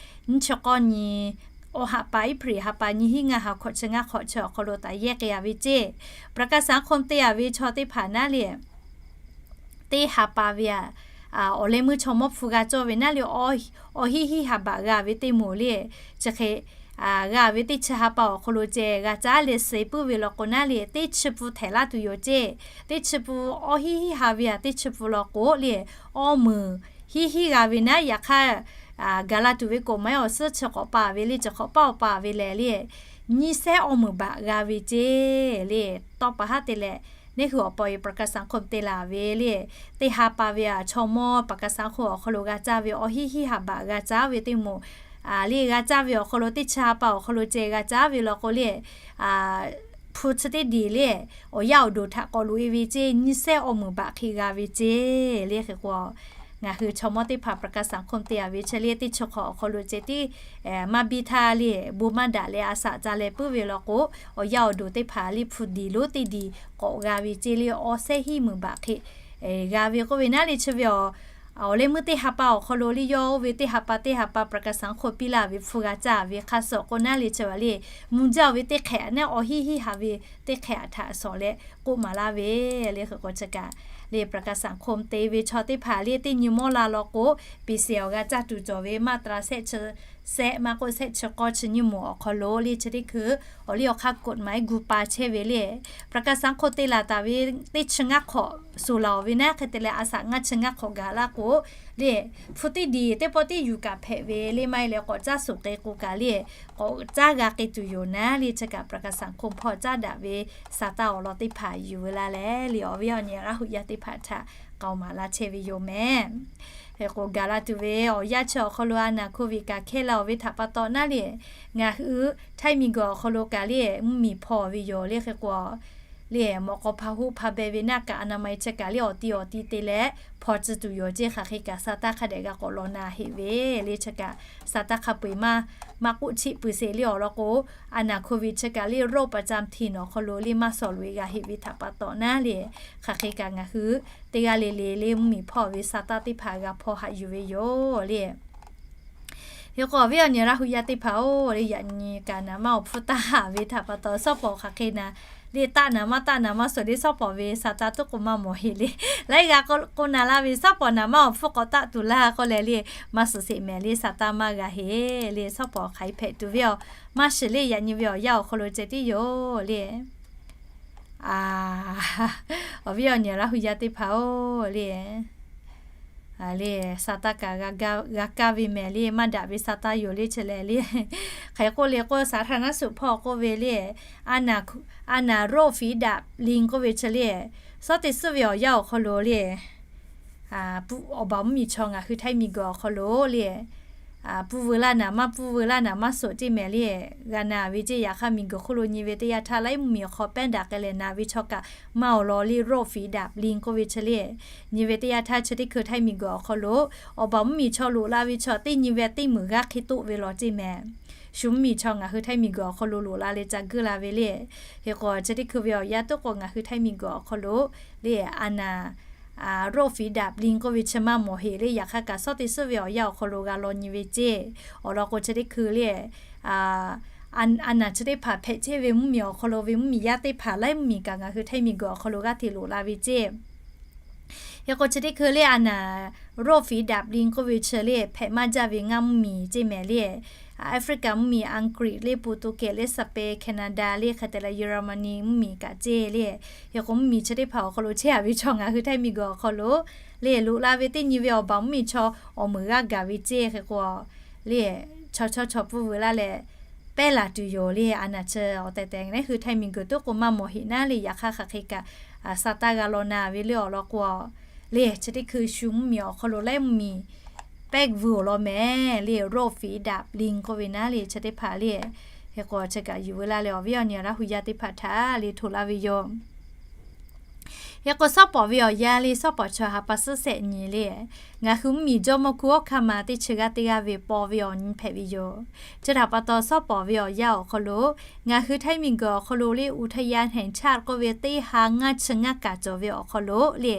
nyiˇ chi k'awˇ nyi, awˬ ha pa April ha pa nyiˇ hinˉ ngaˇ ha hkawꞈ chi ngaˇ hk'awꞈ chi awˬ hk'aw lo taˍ yehˇ k'ai-a ve ceˇ. ประกันสังคม te-a ve chaw teˇ hpaˍ naˉ le, teˇ ha pa ve-a, awˬ leh meuˇ chaw mawˇ hpu g'a cawˇ ve naˉ le, awˬ hiˉ hiˉ ha baꞈ g'a ve teˇ moˍ le, chi hk'e g'a ve teˇ chi ha pa awˬ hk'aw lo ceh g'a caˉ leh suh puiˉ ve law k'o naˉ le, teˇ chi pun htehꞈ laˇ tuˬ yoˬ ceˇ. Teˇ chi pun awˬ hiˉ hiˉ ha ve-a, teˇ chi pun law k'o le, awˇ meunˍ hiˉ hiˉ g'a ve naˉ, yaꞈ hk'aˇ gaˬ la tuˬ ve k'oˍ maˇ awˬ suhˉ chi k'awꞈ pa ve le, chi hk'awꞈ paˇ awˬ pa ve lehˬ le, nyiˇ sehˉ awˇ meunˍ baꞈ g'a ve ceˇ le. Tawˇ pa haˉ te leh, neˇ hui awˬ pa awˬ e ประกันสังคม te laˬ ve le, teˇ ha pa ve-a, chaw mawˇ ประกันสังคม awˬ hk'aw lo g'a caˇ ve awˬ hiˉ hiˉ ha baꞈ g'a caˇ ve teˇ moˍ le, g'a caˇ ve awˬ hk'aw lo teˇ chi ha pa awˬ hk'aw lo ceh g'a caˇ ve law k'o le, hpu chi teˇ diˬ le, awˬ yaˇ awˬ duˬ htaꞈ k'awꞈ loꞈ-e ve ceˇ, nyiˇ sehˉ awˇ meunˍ baꞈ hk'e g'a ve ceˇ le. Hk'e k'o, ngaˬ hui chaw mawˇ teˇ hpaˍ ประกันสังคม te-a ve chi le, teˇ chi hk'awꞈ awˬ hk'aw lo ceh tiˉ maˇ biˇ htaˇ le, bon maˇ daꞈ leh a shaꞈ ca leh puiˉ ve law k'o, awˬ yaˇ awˬ duˬ teˇ hpaˍ le hpu diˬ lonˉ teˇ diˬ k'awꞈ g'a ve ceˇ le, awˇ sehˉ hiˉ meunˍ baꞈ hk'e g'a ve k'oˆ ve naˉ le, chi ve awˬ awˬ leh meuˇ teˇ ha pa awˬ hk'aw lo le, yawˇ oˇ ve teˇ ha pa teˇ ha pa ประกันสังคม piˇ laˇ ve hpu g'a caˇ ve hk'a suh k'o naˉ le, chi ve le, mvuh jaˇ-o ve teˇ hk'ehꞈ naˉ, awˬ hiˉ hiˉ ha ve teˇ hk'ehꞈ htaꞈ shawˍ leh k'oˆ maˍ laˇ ve le. Hk'e k'o chi kaꞈ le, ประกันสังคม te ve chaw teˇ hpaˍ le, teˇ nyi mawˇ la law k'o, peˍ sehˍ awˬ g'a caˇ tuˬ cawˬ ve มาตรา sehˆ chi sehˆ maˇ k'oˆ sehˆ chi k'awˇ chi nyiˇ moˍ awˬ hk'aw lo le, chi teˇ hkui awˬ liˇ awˬ hk'aˇ กฎหมาย gu pa chehˇ ve le, ประกันสังคม te laˬ taˍ ve teˇ chi ngaˇ hk'awꞈ suhˍ laˬ-o ve naˉ, hk'e te leh a shaꞈ ngaˇ chi ngaˇ hk'awꞈ gaˬ laˇ k'o le, hpu teˇ diˬ teˇ pawˆ tiˉ yuˬ kaꞈ hpehꞈ ve le, maˇ heˆ leh k'awꞈ caˇ suhˍ k'ai k'o kaꞈ le, k'awꞈ caˇ g'a k'ai tuˬ yoˬ naˉ le, chi kaꞈ ประกันสังคม hpawˇ caˉ daꞈ ve sa taˇ awˬ lawn teˇ hpaˍ yuˬ ve laˇ leh le, awˬ viˉ awˬ nyi Laˇ huˍ yaˇ teˇ hpaˍ htaꞈ k'aoˍ maˍ laˇ chehˇ ve yoˬ mehˍ. Hk'e k'o, gaˬ la tuˬ ve awˬ yanˇ chi awˬ hk'aw lo a naˬ โควิด kaꞈ hkehˇ la-o ve htaꞈ pa taw naˉ le, ngaˬ hui Htaiˇ miˬguiˬ awˬ hk'aw lo kaꞈ le mvuhˇmiˬ hpawˇ ve yoˬ le. Hk'e k'o le, mawꞈ k'aw hpa hoˆ hpa beh ve naˆ kaꞈ อนามัย chi kaꞈ le awˬ ti awˬ ti te leh hpawˇ tcuh tuˬ yoˬ ceˇ. Hk'aˬ hk'e kaꞈ sa taˇ hk'a dehꞈ g'a k'awꞈ law na heꞈ ve le, chi kaꞈ sa taˇ hk'a peu-eˬ maˇ k'oˆ cheˆ peuˬ sheˍ le awˬ lawn k'o, a naˬ โควิด chi kaꞈ le โรคประจำถิ่น awˬ hk'aw lo le maˇ shawˍ loꞈ-e g'a heꞈ ve htaꞈ pa taw naˉ le, hk'aˬ hk'e kaꞈ ngaˬ hui teˇ g'aˇ le le le mvuhˇmiˬ hpawˇ ve sa taˇ teˇ hpaˍ g'a hpawˇ haꞈ yuˬ ve yoˬ le. Hk'e k'o, awˬ viˉ awˬ nyi Laˇ huˍ yaˇ teˇ hpaˍ-oˬ le, yaꞈ nyi kaꞈ naˍ maˇ awˬ hpfuhˇ taˇ haꞈ ve htaꞈ pa taw, shawˉ pawˍ hk'aˬ hk'e naˍ le, taˆ naˍ maˇ taˆ naˍ maˇ suhˍ le, shawˉ pawˍ ve sa taˇ tuˉ k'o maˇ mawˬ heˆ le. Laiˉ g'a k'o naˍ la ve shawˉ pawˍ naˍ maˇ awˬ hpfuhˇ k'awꞈ taˆ tuˬ laˇ k'oˆ leh le, maˇ suhˍ sheˍ mehˍ le, sa taˇ maˇ g'a heˆ le, shawˉ pawˍ hk'aˬ hk'e hpehꞈ tuˬ ve awˬ maˇ shiˍ le, yaꞈ nyi ve awˬ yanˇ awˬ hk'aw lo ceh tiˉ yoˬ le. Awˬ viˉ awˬ nyi Laˇ huˍ yaˇ teˇ hpaˍ-oˬ le, le sa taˇ kaꞈ g'a kaˇ ve mehˍ le, maˇ daꞈ ve sa taˇ yoˬ le, chi lehˬ le. Hk'e k'oˆ le k'o, สาธารณสุข hpawˇ k'oˆ ve le, a naˍ โรคฝีดาดลิง k'oˆ ve chi le, shawˉ teˇ suhˉ ve awˬ yanˇ awˬ hk'aw lo le, awˬ baˬ mvuhˇmiˬ chaw ngaˬ hui Htaiˇ miˬguiˬ awˬ hk'aw lo le, pfuhˇ veu laˇ naˍ maˇ pfuhˇ veu laˇ naˍ maˇ suhˍ ceˇ mehˍ le, g'a na ve ceˇ. Yaꞈ hk'aˇ miˬguiˬ hk'oˆ lo nyi ve teˇ yanˇ htaˇ laiˉ mvuhˇmiˬ awˬ hk'aw pehˉ daꞈ k'ai leh na ve chaw kaꞈ maˇ awˬ lawn le, โรคฝีดาดลิง k'oˆ ve chi le, nyi ve teˇ yanˇ htaˇ chi teˇ hkui Htaiˇ miˬguiˬ awˬ hk'aw lo awˬ baˬ mvuhˇmiˬ chaw loꞈ la ve chaw teˇ nyi ve teˇ meunˍ g'aˇ hk'e toˆ ve law ceˇ mehˍ. Shu mvuhˇmiˬ chaw ngaˬ hui Htaiˇ miˬguiˬ awˬ hk'aw lo loꞈ la leh ca guˇ la ve le. Hk'e k'o, chi teˇ hkui ve awˬ yanˇ tuˉ k'o ngaˬ hui Htaiˇ miˬguiˬ awˬ hk'aw lo le, a naˍ โรคฝีดาดลิง k'oˆ ve chi maˇ mawˬ heˆ le. Yaꞈ hk'aˇ kaꞈ shawˉ teˇ suhˉ ve awˬ yanˇ awˬ hk'aw lo g'a law nyi ve ceˇ. Awˬ lawn k'o, chi teˇ hkui le, a naˍ chi teˇ hpaˍ hpehꞈ chehˇ ve mvuhˇmiˬ awˬ hk'aw lo ve mvuhˇmiˬ yaˇ teˇ hpaˍ laiˉ mvuhˇmiˬ kaꞈ ngaˬ hui Htaiˇ miˬguiˬ awˬ hk'aw lo g'aˇ hteꞈ loꞈ la ve ceˇ. Hk'e k'o, chi teˇ hkui le a naˍ โรคฝีดาดลิง k'oˆ ve chi le hpehꞈ maˇ jaˇ ve ngaˇ mvuhˇmiˬ ceˇ mehˍ le. Africa mvuhˇmiˬ, Anˍgriˆ le, Puhtuˇgehˬ le, Spain, Canada le, hk'e te leh Germany mvuhˇmiˬ kaꞈ ceˇ le. Hk'e k'o, mvuhˇmiˬ chi teˇ hpaˍ awˬ hk'aw lo chehˇ-a ve chaw ngaˬ hui Htaiˇ miˬguiˬ awˬ hk'aw lo le, loꞈ la ve teˇ nyi ve awˬ baˬ mvuhˇmiˬ chaw awˬ meunˍ g'aˇ gaˬ ve ceˇ. Hk'e k'o le, chaw chawˇ chaw pfuhˇ veu laˇ leh pehˉ laˬ tuˬ yoˬ le. A naˍ chi awˬ tehˬ tehˬ ngaˬ hui Htaiˇ miˬguiˬ tuˉ k'o maˇ mawˬ heˆ naˉ le. Yaꞈ hk'aˇ hk'aˬ hk'e kaꞈ sa taˇ g'a law na ve le. Awˬ lawn k'o le, chi teˇ hkui shu mvuhˇmiˬ awˬ hk'aw lo laiˉ mvuhˇmiˬ pehˉ veu awˬ lawn mehˍ le, โรคฝีดาดลิง k'oˆ ve naˉ le, chi teˇ hpaˍ le. Hk'e k'o, chi kaꞈ yuˬ veu laˇ leh awˬ viˉ awˬ nyi Laˇ huˍ yaˇ teˇ hpaˍ htaꞈ le htoꞈ laˇ ve yoˬ. Hk'e k'o, sawˉ pawˍ ve awˬ yanˇ le, sawˉ pawˍ chaw ha pa suhˉ shehˆ nyi le, ngaˬ hui mvuhˇmiˬ jawˇmawˇ hkunˉ hawˉ hkanˇ ma teˇ chi g'aˇ teˇ g'aˇ ve paw ve awˬ nyi hpehꞈ ve yoˬ. Chi htaꞈ pa taw, sawˉ pawˍ ve awˬ yanˇ awˬ hk'aw lo, ngaˬ hui Htaiˇ miˬguiˬ awˬ hk'aw lo le อุทยานแห่งชาติ k'oˆ ve teˇ ha ngaˇ chi ngaˇ kaꞈ cawˬ ve awˬ hk'aw lo le,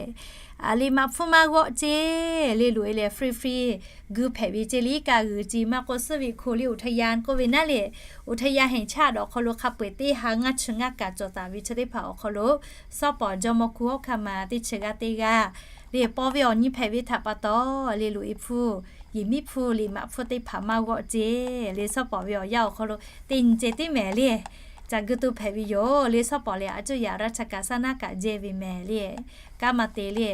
a, liꞈ maꞈ hpfuhˇ maˇ g'awˆ ceˇ le, loꞈ e leh free free gu hpehꞈ ve ceˇ le, kaˇ g'uiˬ ce maˇ k'oˆ, suhˉ ve hko le อุทยาน k'oˆ ve naˉ le, อุทยานแห่งชาติ awˬ hk'aw lo hk'a peu-eˬ teˇ ha ngaˇ chi ngaˇ kaꞈ cawˬ taˍ ve chi teˇ hpaˍ awˬ hk'aw lo, sawˉ pawˍ jawˇmawˇ hkunˉ hawˉ hkanˇ ma teˇ chi g'aˇ teˇ g'aˇ le, paw ve awˬ nyi hpehꞈ ve htaꞈ pa taw le, loꞈ e hpfuhˇ, yeˬ miˉ hpfuhˇ, liꞈ maꞈ hpfuhˇ teˇ hpaˍ maˇ g'awˆ ceˇ le, sawˉ pawˍ ve awˬ yanˇ awˬ hk'aw lo teˇ nyi ceh tiˉ mehˍ le, ca gu to hpehꞈ ve yoˬ le. Sawˉ pawˍ lehˬ, a cuˇ yaꞈ ราชการ saˉ naˉ kaꞈ jehˇ ve mehˍ le, kanˉ maˇ te le,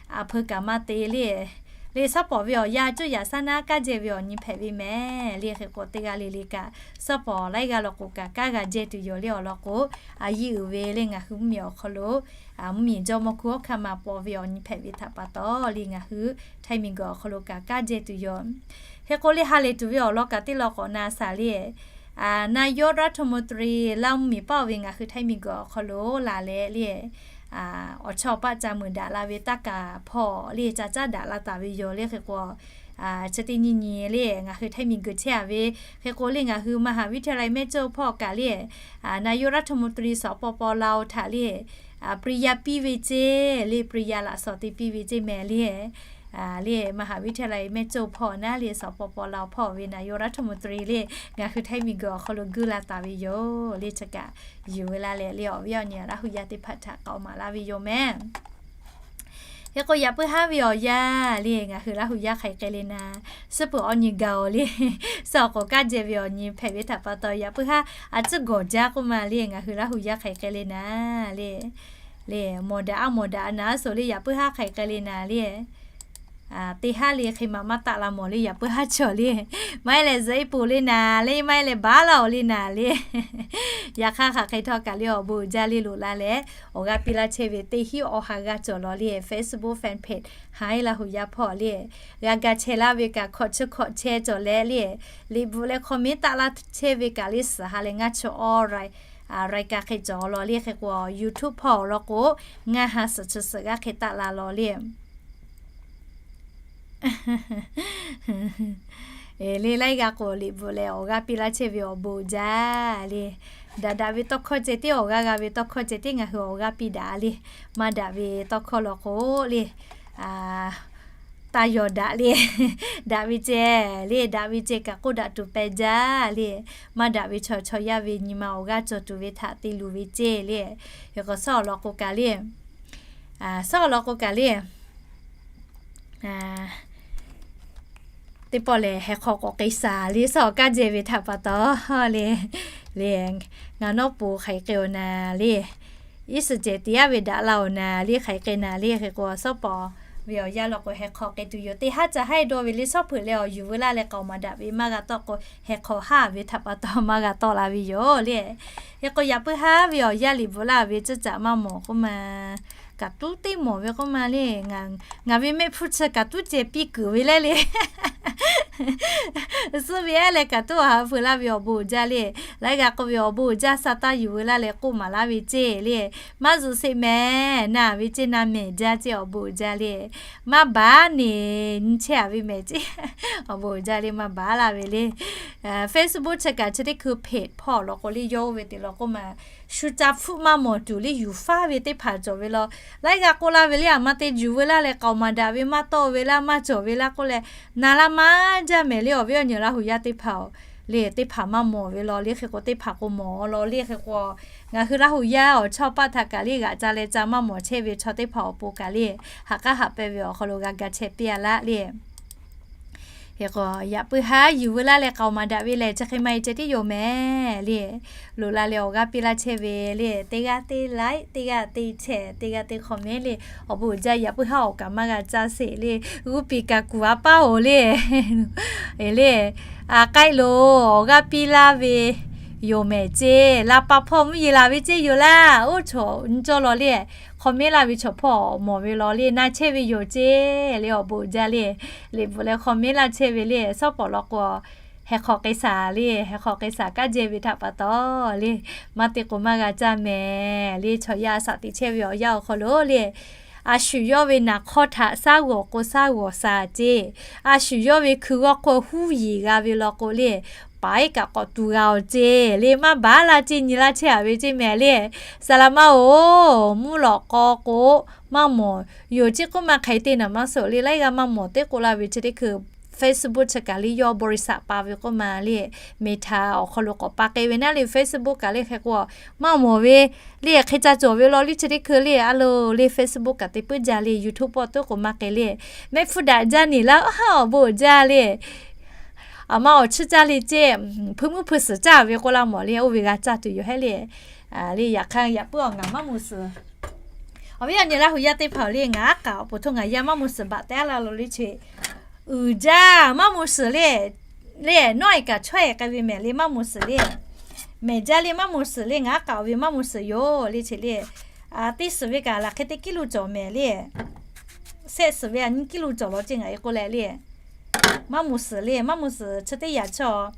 a hpeu kaꞈ maˇ te le, le sawˉ pawˍ ve awˬ yanˇ a cuˇ yaꞈ saˉ naˉ kanˉ jehˇ ve awˬ nyi hpehꞈ ve mehˍ le. Hk'e k'o, teˇ g'aˇ le le kaꞈ sawˉ pawˍ laiˉ g'aˇ law k'o kaꞈ kanˉ g'a jehˇ tuˬ yoˬ le. Awˬ lawn k'o, a yiˇ uiˍ ve le ngaˬ hui mvuhˇmiˬ awˬ hk'aw lo, a mvuhˇmiˬ jawˇmawˇ hkunˉ hawˉ hkanˇ ma paw ve awˬ nyi hpehꞈ ve htaꞈ pa taw le, ngaˬ hui Htaiˇ miˬguiˬ awˬ hk'aw lo kaꞈ kanˉ jehˇ tuˬ yoˬ. Hk'e k'o, le ha lehˬ tuˬ ve awˬ lawn kaꞈ teˇ law k'awꞈ na shaˍ le, a, นายกรัฐมนตรี Laˇ mvuhˇmiˬ paˇ ve ngaˬ hui Htaiˇ miˬguiˬ awˬ hk'aw lo laˬ leh le, a, awˬ chawˇ awˬ paˆ ca meuˍ daꞈ la ve taˇ kaˍ hpawˇ le ca caˉ daꞈ la taˍ ve yoˬ le. Hk'e k'o, a, chi teˇ nyi nyi le ngaˬ hui Htaiˇ miˬguiˬ chehˇ a ve, hk'e k'o le ngaˬ hui มหาวิทยาลัยแม่โจ้ hpawˇ kaꞈ le, a, นายกรัฐมนตรี สปป.ลาว htaꞈ le, a, ปริญญา piˇ ve ceˇ le, ปริญญา laꞈ shawˍ te piˇ ve ceˇ mehˍ le, a, le มหาวิทยาลัยแม่โจ้ hpawˇ naˉ le สปป.ลาว hpawˇ ve นายกรัฐมนตรี le ngaˬ hui Htaiˇ miˬguiˬ awˬ hk'aw lo guˇ la taˍ ve yoˬ le. Chi kaꞈ yuˬ ve la leh le, awˬ viˉ awˬ nyi Laˇ hu yaˇ teˇ hpaˍ htaꞈ k'aoˍ maˍ laˇ ve yoˬ mehˍ. Hk'e k'o, yaꞈ puiˉ haˉ ve awˬ yanˇ le ngaˬ hui Laˇ hu yaˇ hk'aˬ hk'e k'ai le naˍ, suhˉ peuˬ awˬ nyi gaˬ-oˬ le, suhˉ awˬ k'awꞈ kanˉ jehˇ ve awˬ nyi hpehꞈ ve htaꞈ pa taw, yaꞈ puiˉ haˉ a cuˉ gawˬ jaˇ k'oˆ ma le ngaˬ hui Laˇ hu yaˇ hk'aˬ hk'e k'ai le naˍ le, le mawˬ daꞈ a mawˬ daꞈ a naˍ suhˍ le, yaꞈ puiˉ haˉ hk'aˬ hk'e k'ai le naˍ le. Teˇ haˉ le hk'e maꞈ maˇ taˆ la mawˬ le, yaꞈ puiˉ haˉ chaw le, maˇ heˆ leh zuhꞈ e poˬ le naˍ le, maˇ heˆ leh baˉ laˇ-oˬ le naˍ le. Yaꞈ hk'aˇ hk'aˬ hk'e htawˇ kaꞈ le awˬ bon uiˍ jaˇ le loꞈ la leh, awˬ g'aˇ piˇ laˇ chehˇ ve teˇ hinˉ awˬ ha g'a cawˬ law le, Facebook fan page Htaiˇ Laˇ hu yaˇ hpawˇ le, g'a ga chehˇ laˇ ve kaꞈ hkawꞈ chi hkawꞈ chehˇ cawˬ leh le, liꞈ bvuhꞈ leh comment taˆ laˇ chehˇ ve kaꞈ le suhˍ ha leh ngaˇ chi awˇ รายการ hk'e cawˬ law le. Hk'e k'o, YouTube hpawˇ awˬ lawn k'o, ngaˇ ha suhˍ chi suhˍ g'aˇ hk'e taˆ la law le. Le laiˉ g'aˇ k'o liꞈ bvuhꞈ leh awˬ g'aˇ piˇ laˇ chehˇ ve awˬ bon uiˍ jaˇ le. Daꞈ daꞈ ve tawˇ hkawˇ ceh tiˉ, awˬ g'aˇ g'a ve tawˇ hkawˇ ceh tiˉ ngaˬ hui awˬ g'aˇ piˇ daꞈ le. Maˇ daꞈ ve tawˇ hkawˇ law k'o le, taˇ yaw daꞈ le, daꞈ ve ceh le, daꞈ ve ceh kaꞈ k'oˆ daꞈ tuˬ pehˍ jaˇ le. Maˇ daꞈ ve chaw chaw yaˇ ve nyi ma awˬ g'aˇ cawˬ tuˬ ve htaꞈ te luˬ ve ceh le. Hk'e k'o, suhˉ awˬ lawn k'o kaꞈ le, suhˉ awˬ lawn k'o kaꞈ le, teˇ pawˆ lehˬ heh hk'aw k'awꞈ k'ai shaˍ le, suhˉ awˬ kanˉ jehˇ ve htaꞈ pa taw le, le ngaˬ nawˉ po hk'aˬ hk'e k'ai-oˬ naˍ le, iˉ suhˍ cehˬ te yaˇ ve daꞈ la-oˬ naˍ le, hk'aˬ hk'e k'ai naˍ le. Hk'e k'o, sawˉ pawˍ ve awˬ yanˇ law k'o heh hk'aw k'ai tuˬ yoˬ. Teˇ haˉ ca haiˇ dawˇ ve le, sawˉ peuˬ leh awˬ yuˬ veu laˇ leh k'aoˍ maˍ daꞈ ve maˇ g'a tawˆ k'o, heh hk'aw haˉ ve htaꞈ pa taw maˇ g'a tawˆ la ve yoˬ le. Hk'e k'o, yaꞈ puiˉ haˉ ve awˬ yanˇ liꞈ bvuhꞈ laˇ ve cuˇ caꞈ maˇ mawˬ k'oˆ ma, kaꞈ tuˉ teˇ mawˬ ve k'oˆ ma le. Ngaˬ ve mehˆ hpfuhˇ chi kaꞈ tuˉ ceh piˇ kuiˬ ve leh le, suhˉ ve ehˉ leh kaꞈ tuˉ awˬ ha hpu laˇ ve awˬ bon uiˍ jaˇ le. Laiˉ g'aˇ k'oˆ ve awˬ bon uiˍ jaˇ sa taˇ yuˬ veu laˇ leh k'oˆ maˍ laˇ ve ceh le. Maˇ zuhꞈ sheˍ mehˍ, na ve ceh na mehˍ jaˇ ceh awˬ bon uiˍ jaˇ le. Maˇ baˬ neˬ nyi chehˇ-a ve mehˍ ceh, awˬ bon uiˍ jaˇ le, maˇ baˬ laˇ ve le. Facebook chi kaꞈ chi teˇ hkui page hpawˇ law k'o le, yawˇ oˇ ve teꞈ law k'oˆ ma, shu ca hpfuhˆ maˇ mawˬ tuˬ le yuˬ faˉ ve teˇ hpaˍ cawˬ ve law. Laiˉ g'aˇ k'oˆ laˇ ve le, aˬ ma te yuˬ veu laˇ leh k'aoˍ maˍ daꞈ ve maˇ tawˆ ve laˇ maˇ cawˬ ve laˇ k'oˆ leh, na laˇ maˇ jaˇ mehˍ le. Awˬ viˉ awˬ nyi Laˇ hu yaˇ teˇ hpaˍ-oˬ le, teˇ hpaˍ maˇ mawˬ ve law le. Hk'e k'o, teˇ hpaˍ k'o mawˬ law le. Hk'e k'o, ngaˬ hui Laˇ hu yaˇ awˬ chawˇ paˆ htaꞈ kaꞈ le g'aꞈ ca leh ca maˇ mawˬ chehˇ ve chaw teˇ hpaˍ awˬ pon kaꞈ le, ha k'aˉ haꞈ pehnˇ ve awˬ hk'aw lo g'a ga chehˇ piˇ-a laˇ le. Hk'e k'o, yaꞈ puiˉ haˉ yuˬ veu laˇ leh k'aoˍ maˍ daꞈ ve lehˬ, chi hk'e maˇ heˆ ceh tiˉ yoˬ mehˍ le. Loꞈ la leh awˬ g'aˇ piˇ laˇ chehˇ ve le, teˇ g'aˇ teˇ like, teˇ g'aˇ teˇ share, teˇ g'aˇ teˇ comment le, awˬ bon uiˍ jaˇ. Yaꞈ puiˉ haˉ awˬ kaꞈ maˇ g'a caˇ sheˍ le, g'uˇ piˍ kaꞈ kuˬ a paˇ-oˬ le. Le, a k'ai lo, awˬ g'aˇ piˇ laˇ ve yoˬ mehˍ ceh, la pa hpawˇ mvuhˇ yeˬ laˬ ve ceh yoˬ laˇ. Oˇ chaw nyi cawˇ law le, comment laˇ ve chaw hpawˇ mawˬ ve law le, na chehˇ ve yoˬ ceh le, awˬ bon uiˍ jaˇ le. Liꞈ bvuhꞈ leh comment laˇ chehˇ ve le, sawˉ pawˍ law k'o, heh hk'awꞈ k'ai shaˍ le, heh hk'awꞈ k'ai shaˍ kaˉ jehˇ ve htaꞈ pa taw le, maˇ te k'o maˇ g'a caˇ mehˍ le. Chaw yaˇ shaꞈ teꞈ chehˇ ve awˬ yanˇ awˬ hk'aw lo le, a shu yawˇ ve naˍ hk'awˇ htaꞈ shaˉ g'awˬ k'o shaˉ g'awˬ shaˍ ceˇ, a shu yawˇ ve hkui g'awˇ hk'aw huˉ yiˍ g'a ve law k'o le, paˍ iˉ kaꞈ k'awꞈ tuˬ g'a awˬ ceˇ le. Maˇ baˬ laˇ ceˇ, nyi laˇ chehˇ a ve ceˇ mehˍ le. Saˍ laˍ ma-oˬ, mvuhˇ lawꞈ k'aw k'o maˇ mawˬ yoˬ. Chi k'oˆ ma hk'aˬ hk'e te naˍ maˇ suhˍ le, laiˉ g'aˇ maˇ mawˬ teˇ k'oˆ laˇ ve chi teˇ hkui Facebook chi kaꞈ le, yawˇ บริษัท pa ve k'oˆ ma le, Meta awˬ hk'aw lo k'awꞈ pa k'ai ve naˉ le, Facebook kaꞈ le hk'e k'o maˇ mawˬ ve le. Hk'e ca cawˬ ve law le chi teˇ hkui le, a loˬ le Facebook kaꞈ te puiˉ jaˇ le, YouTube pawˆ tuˉ k'oꞈ maˇ k'ai le. Mehˆ hpfuhˇ daꞈ jaˇ niˬ laˇ, awˬ bon jaˇ le. Aˬ ma awˬ chiˇ caˇ le ceˇ, hpui mvuhˇ hpui suhˍ caˇ ve k'oˆ laˇ mawˬ le, oˇ ve g'a caˇ tuˬ yoˬ hehˉ le. Le yaꞈ hk'aˇ yaꞈ puiˉ awˬ ngaˬ maˇ mawˬ suhˍ. Awˬ viˉ awˬ nyi Laˇ huˍ yaˇ teˇ hpaˍ le, ngaˬ aˉ k'aꞈ awˬ pon htawˇ ngaˬ yaˇ maˇ mawˬ suhˍ baꞈ tehˉ laˇ lo le chi. Uiˍ jaˇ maˇ mawˬ suhˍ le, le nawˉ e kaꞈ chaweh k'ai ve mehˍ le maˇ mawˬ suhˍ le. Mehˍ jaˇ le maˇ mawˬ suhˍ le, ngaˬ aˉ k'aꞈ awˬ ve maˇ mawˬ suhˍ yoˬ le chi le. Teˇ suhˍ ve kaꞈ laˬ hk'e te kiˇ lo cawˬ mehˍ le. Sehˆ suhˍ ve a nyiˇ kiˇ lo cawˬ law ceˇ ngaˬ e k'oˆ leh le. Maˇ mawˬ suhˍ le, maˇ mawˬ suhˍ chi teˇ yanˇ chaw.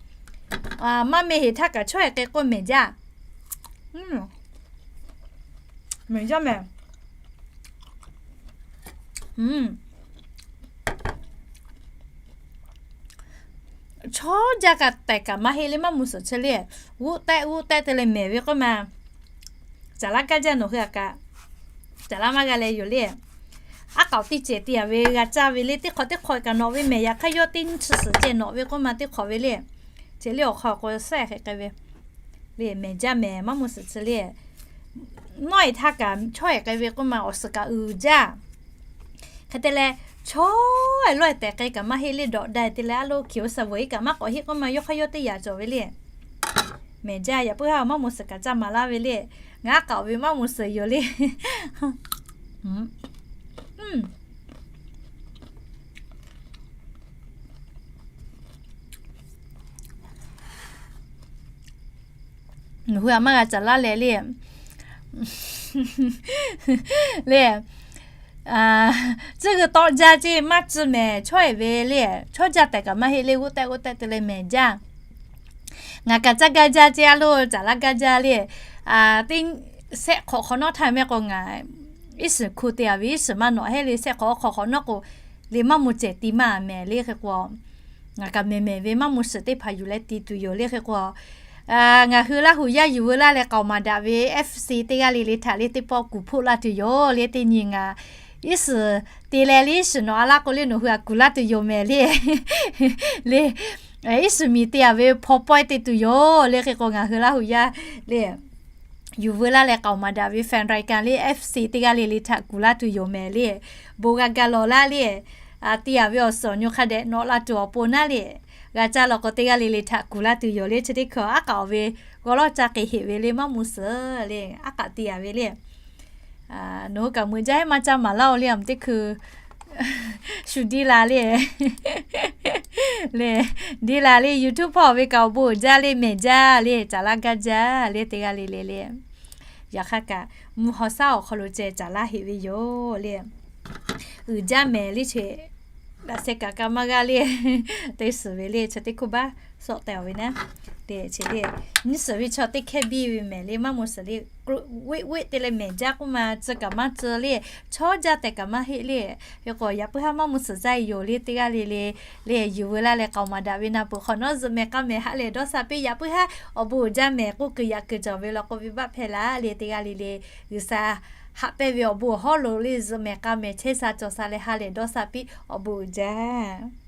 Maˇ meh heˍ htaˇ kaꞈ chaweh k'ai k'oˆ mehˍ jaˇ. Mehˍ jaˇ mehˍ. Chaw jaˇ kaꞈ tehꞈ kaꞈ maˇ heˆ le maˇ mawˬ suhˍ chi le. G'oˆ tehˆ g'oˆ tehˆ te leh mehˍ ve k'oˆ ma. Caˬ laˇ gaˇ jaˇ nawˬ hui a kaꞈ. Caˬ laˇ maˇ g'a leh yoˬ le. Aˉ k'aꞈ awˬ teˇ cehˬ te a ve g'a caˇ ve le, teˇ hk'awꞈ teˇ hk'awꞈ kaꞈ nawꞈ ve mehˍ, yaꞈ hk'aˇ yawˇ teˇ nyiˇ chi suhˍ ceh nawꞈ ve k'oˆ ma teˇ hk'awꞈ ve le. Ceh le awˬ hk'aw k'o sehˆ hk'e k'ai ve. Le mehˍ jaˇ mehˍ maˇ mawˬ suhˍ chi le. Nawˉ e htaˇ kaꞈ chaweh k'ai ve k'oˆ ma awˬ suhˍ kaꞈ uiˍ jaˇ. Hk'e te leh, chaw e lawˇ e tehꞈ k'ai kaꞈ maˇ heˆ le dawꞈ da te leh a loˬ hkiˬ oˇ sa veuˬ iˉ kaꞈ maˇ k'awꞈ heˆ k'oˆ ma yawˇ hk'aˇ yawˇ teˇ yanˇ cawˬ ve le. Mehˍ jaˇ yaꞈ puiˉ ha maˇ mawˬ suhˍ kaꞈ caˇ maˍ laˇ ve le. Ngaˬ aˉ k'aꞈ awˬ ve maˇ mawˬ suhˍ yoˬ le. Nawˬ hui a maˇ g'a caˬ laˇ leh le. Le, tcuhˇ g'uiˬ tawˆ jaˇ ceˇ maˇ tcuh mehˍ chaweh ve le. Chaw jaˇ tehꞈ kaꞈ maˇ heˆ le, g'oˆ tehˆ g'oˆ tehˆ te leh mehˍ jaˇ. Ngaˬ kaꞈ caˇ gaˇ jaˇ ceˇ a loˬ, caˬ laˇ gaˇ jaˇ le. Teˇ sehˆ hk'awꞈ hk'awꞈ nawˉ htaˇ mehˆ k'o ngaˬ iˉ shiˍ hku te a ve iˉ shiˍ maˇ nawꞈ hehˉ le, sehˆ hk'awꞈ hk'awꞈ hk'awꞈ nawˉ k'o, le maˇ mawˬ cehˬ ti maˇ mehˍ le hk'e k'o, ngaˬ kaꞈ mehˍ mehˍ ve maˇ mawˬ suhˍ teˇ hpaˍ yuˬ leh ti tuˬ yoˬ le hk'e k'o, ngaˬ hui Laˇ huˍ yaˇ yuˬ veu laˇ leh k'aoˍ maˍ daꞈ ve FC teˇ g'aˇ le le htaꞈ le teˇ pawˆ kuˬ hpoˆ laˇ tuˬ yoˬ le. Teˇ nyi ngaˬ iˉ shiˍ te leh le iˉ shiˍ nawꞈ a laˇ k'o le nawˬ hui a kuˬ laˇ tuˬ yoˬ mehˍ le. Le, iˉ shiˍ miˬ te a ve hpaw pawehˇ te tuˬ yoˬ le hk'e k'o ngaˬ hui Laˇ huˍ yaˇ le yuˬ veu laˇ leh k'aoˍ maˍ daꞈ ve แฟนรายการ le FC teˇ g'aˇ le le htaꞈ kuˬ laˇ tuˬ yoˬ mehˍ le. Bon g'a ga lawˬ laˇ le. Te a ve awˬ suhˍ awˬ nyi hk'a dehꞈ nawꞈ la tuˬ awˬ pon naˉ le. G'a caˇ law k'o teˇ g'aˇ le le htaꞈ kuˬ laˇ tuˬ yoˬ le. Chi teˇ hkui aˉ k'aꞈ awˬ ve g'aw lawˇ ca k'e heꞈ ve le maˇ mawˬ suhˍ le. Aˉ k'aꞈ te a ve le. Nawˬ hui kaꞈ meuꞈ jaˇ heˉ maˇ caˇ maˍ laˇ-oˬ le, a meuꞈ teˇ hkui shu diˇ la le. Le, diˇ la le, YouTube hpawˇ ve kaꞈ awˬ bon uiˍ jaˇ le, mehˍ jaˇ le, caˬ laˇ gaˇ jaˇ le, teˇ g'aˇ le le le. Yaꞈ hk'aˇ kaꞈ mvuhˇ haw shaˉ awˬ hk'aw lo ceh caˬ laˇ heꞈ ve yoˬ le. Uiˍ jaˇ mehˍ le che. Daꞈ sheh kaꞈ ka maˇ g'aˇ le. Teˇ suhˍ ve le chi teˇ hkuˇ baˆ sawˆ teh a ve naˉ. Te che le, nyiˇ suhˍ ve chaw teˇ hkehˇ biˇ ve mehˍ le maˇ mawˬ suhˍ le. Weˆ weˆ te leh mehˍ jaˇ k'oˆ ma tcuh kaꞈ maˇ tcuh le. Chaw jaˇ tehꞈ kaꞈ maˇ heˆ le. Hk'e k'o yaꞈ puiˉ haˉ maˇ mawˬ suhˍ jaˇ yoˬ le, teˇ g'aˇ le le. Le yuˬ veu laˇ leh k'aoˍ maˍ daꞈ ve na peuˬ hk'awꞈ nawˉ zuhꞈ mehˍ k'a mehˍ ha lehˬ dawˇ sha piˇ. Yaꞈ puiˉ haˉ awˬ bon uiˍ jaˇ mehˍ k'oˆ kuiˬ yaꞈ kuiˬ cawˬ ve law k'o ve baˆ hpehˇ laˇ le, teˇ g'aˇ le le. G'uiˬsha haꞈ pehnˇ ve awˬ bon awˬ hawˉ lo le zuhꞈ mehˍ k'a mehˍ chehˇ sha cawˬ sha leh ha lehˬ dawˇ sha piˇ, awˬ bon uiˍ jaˇ.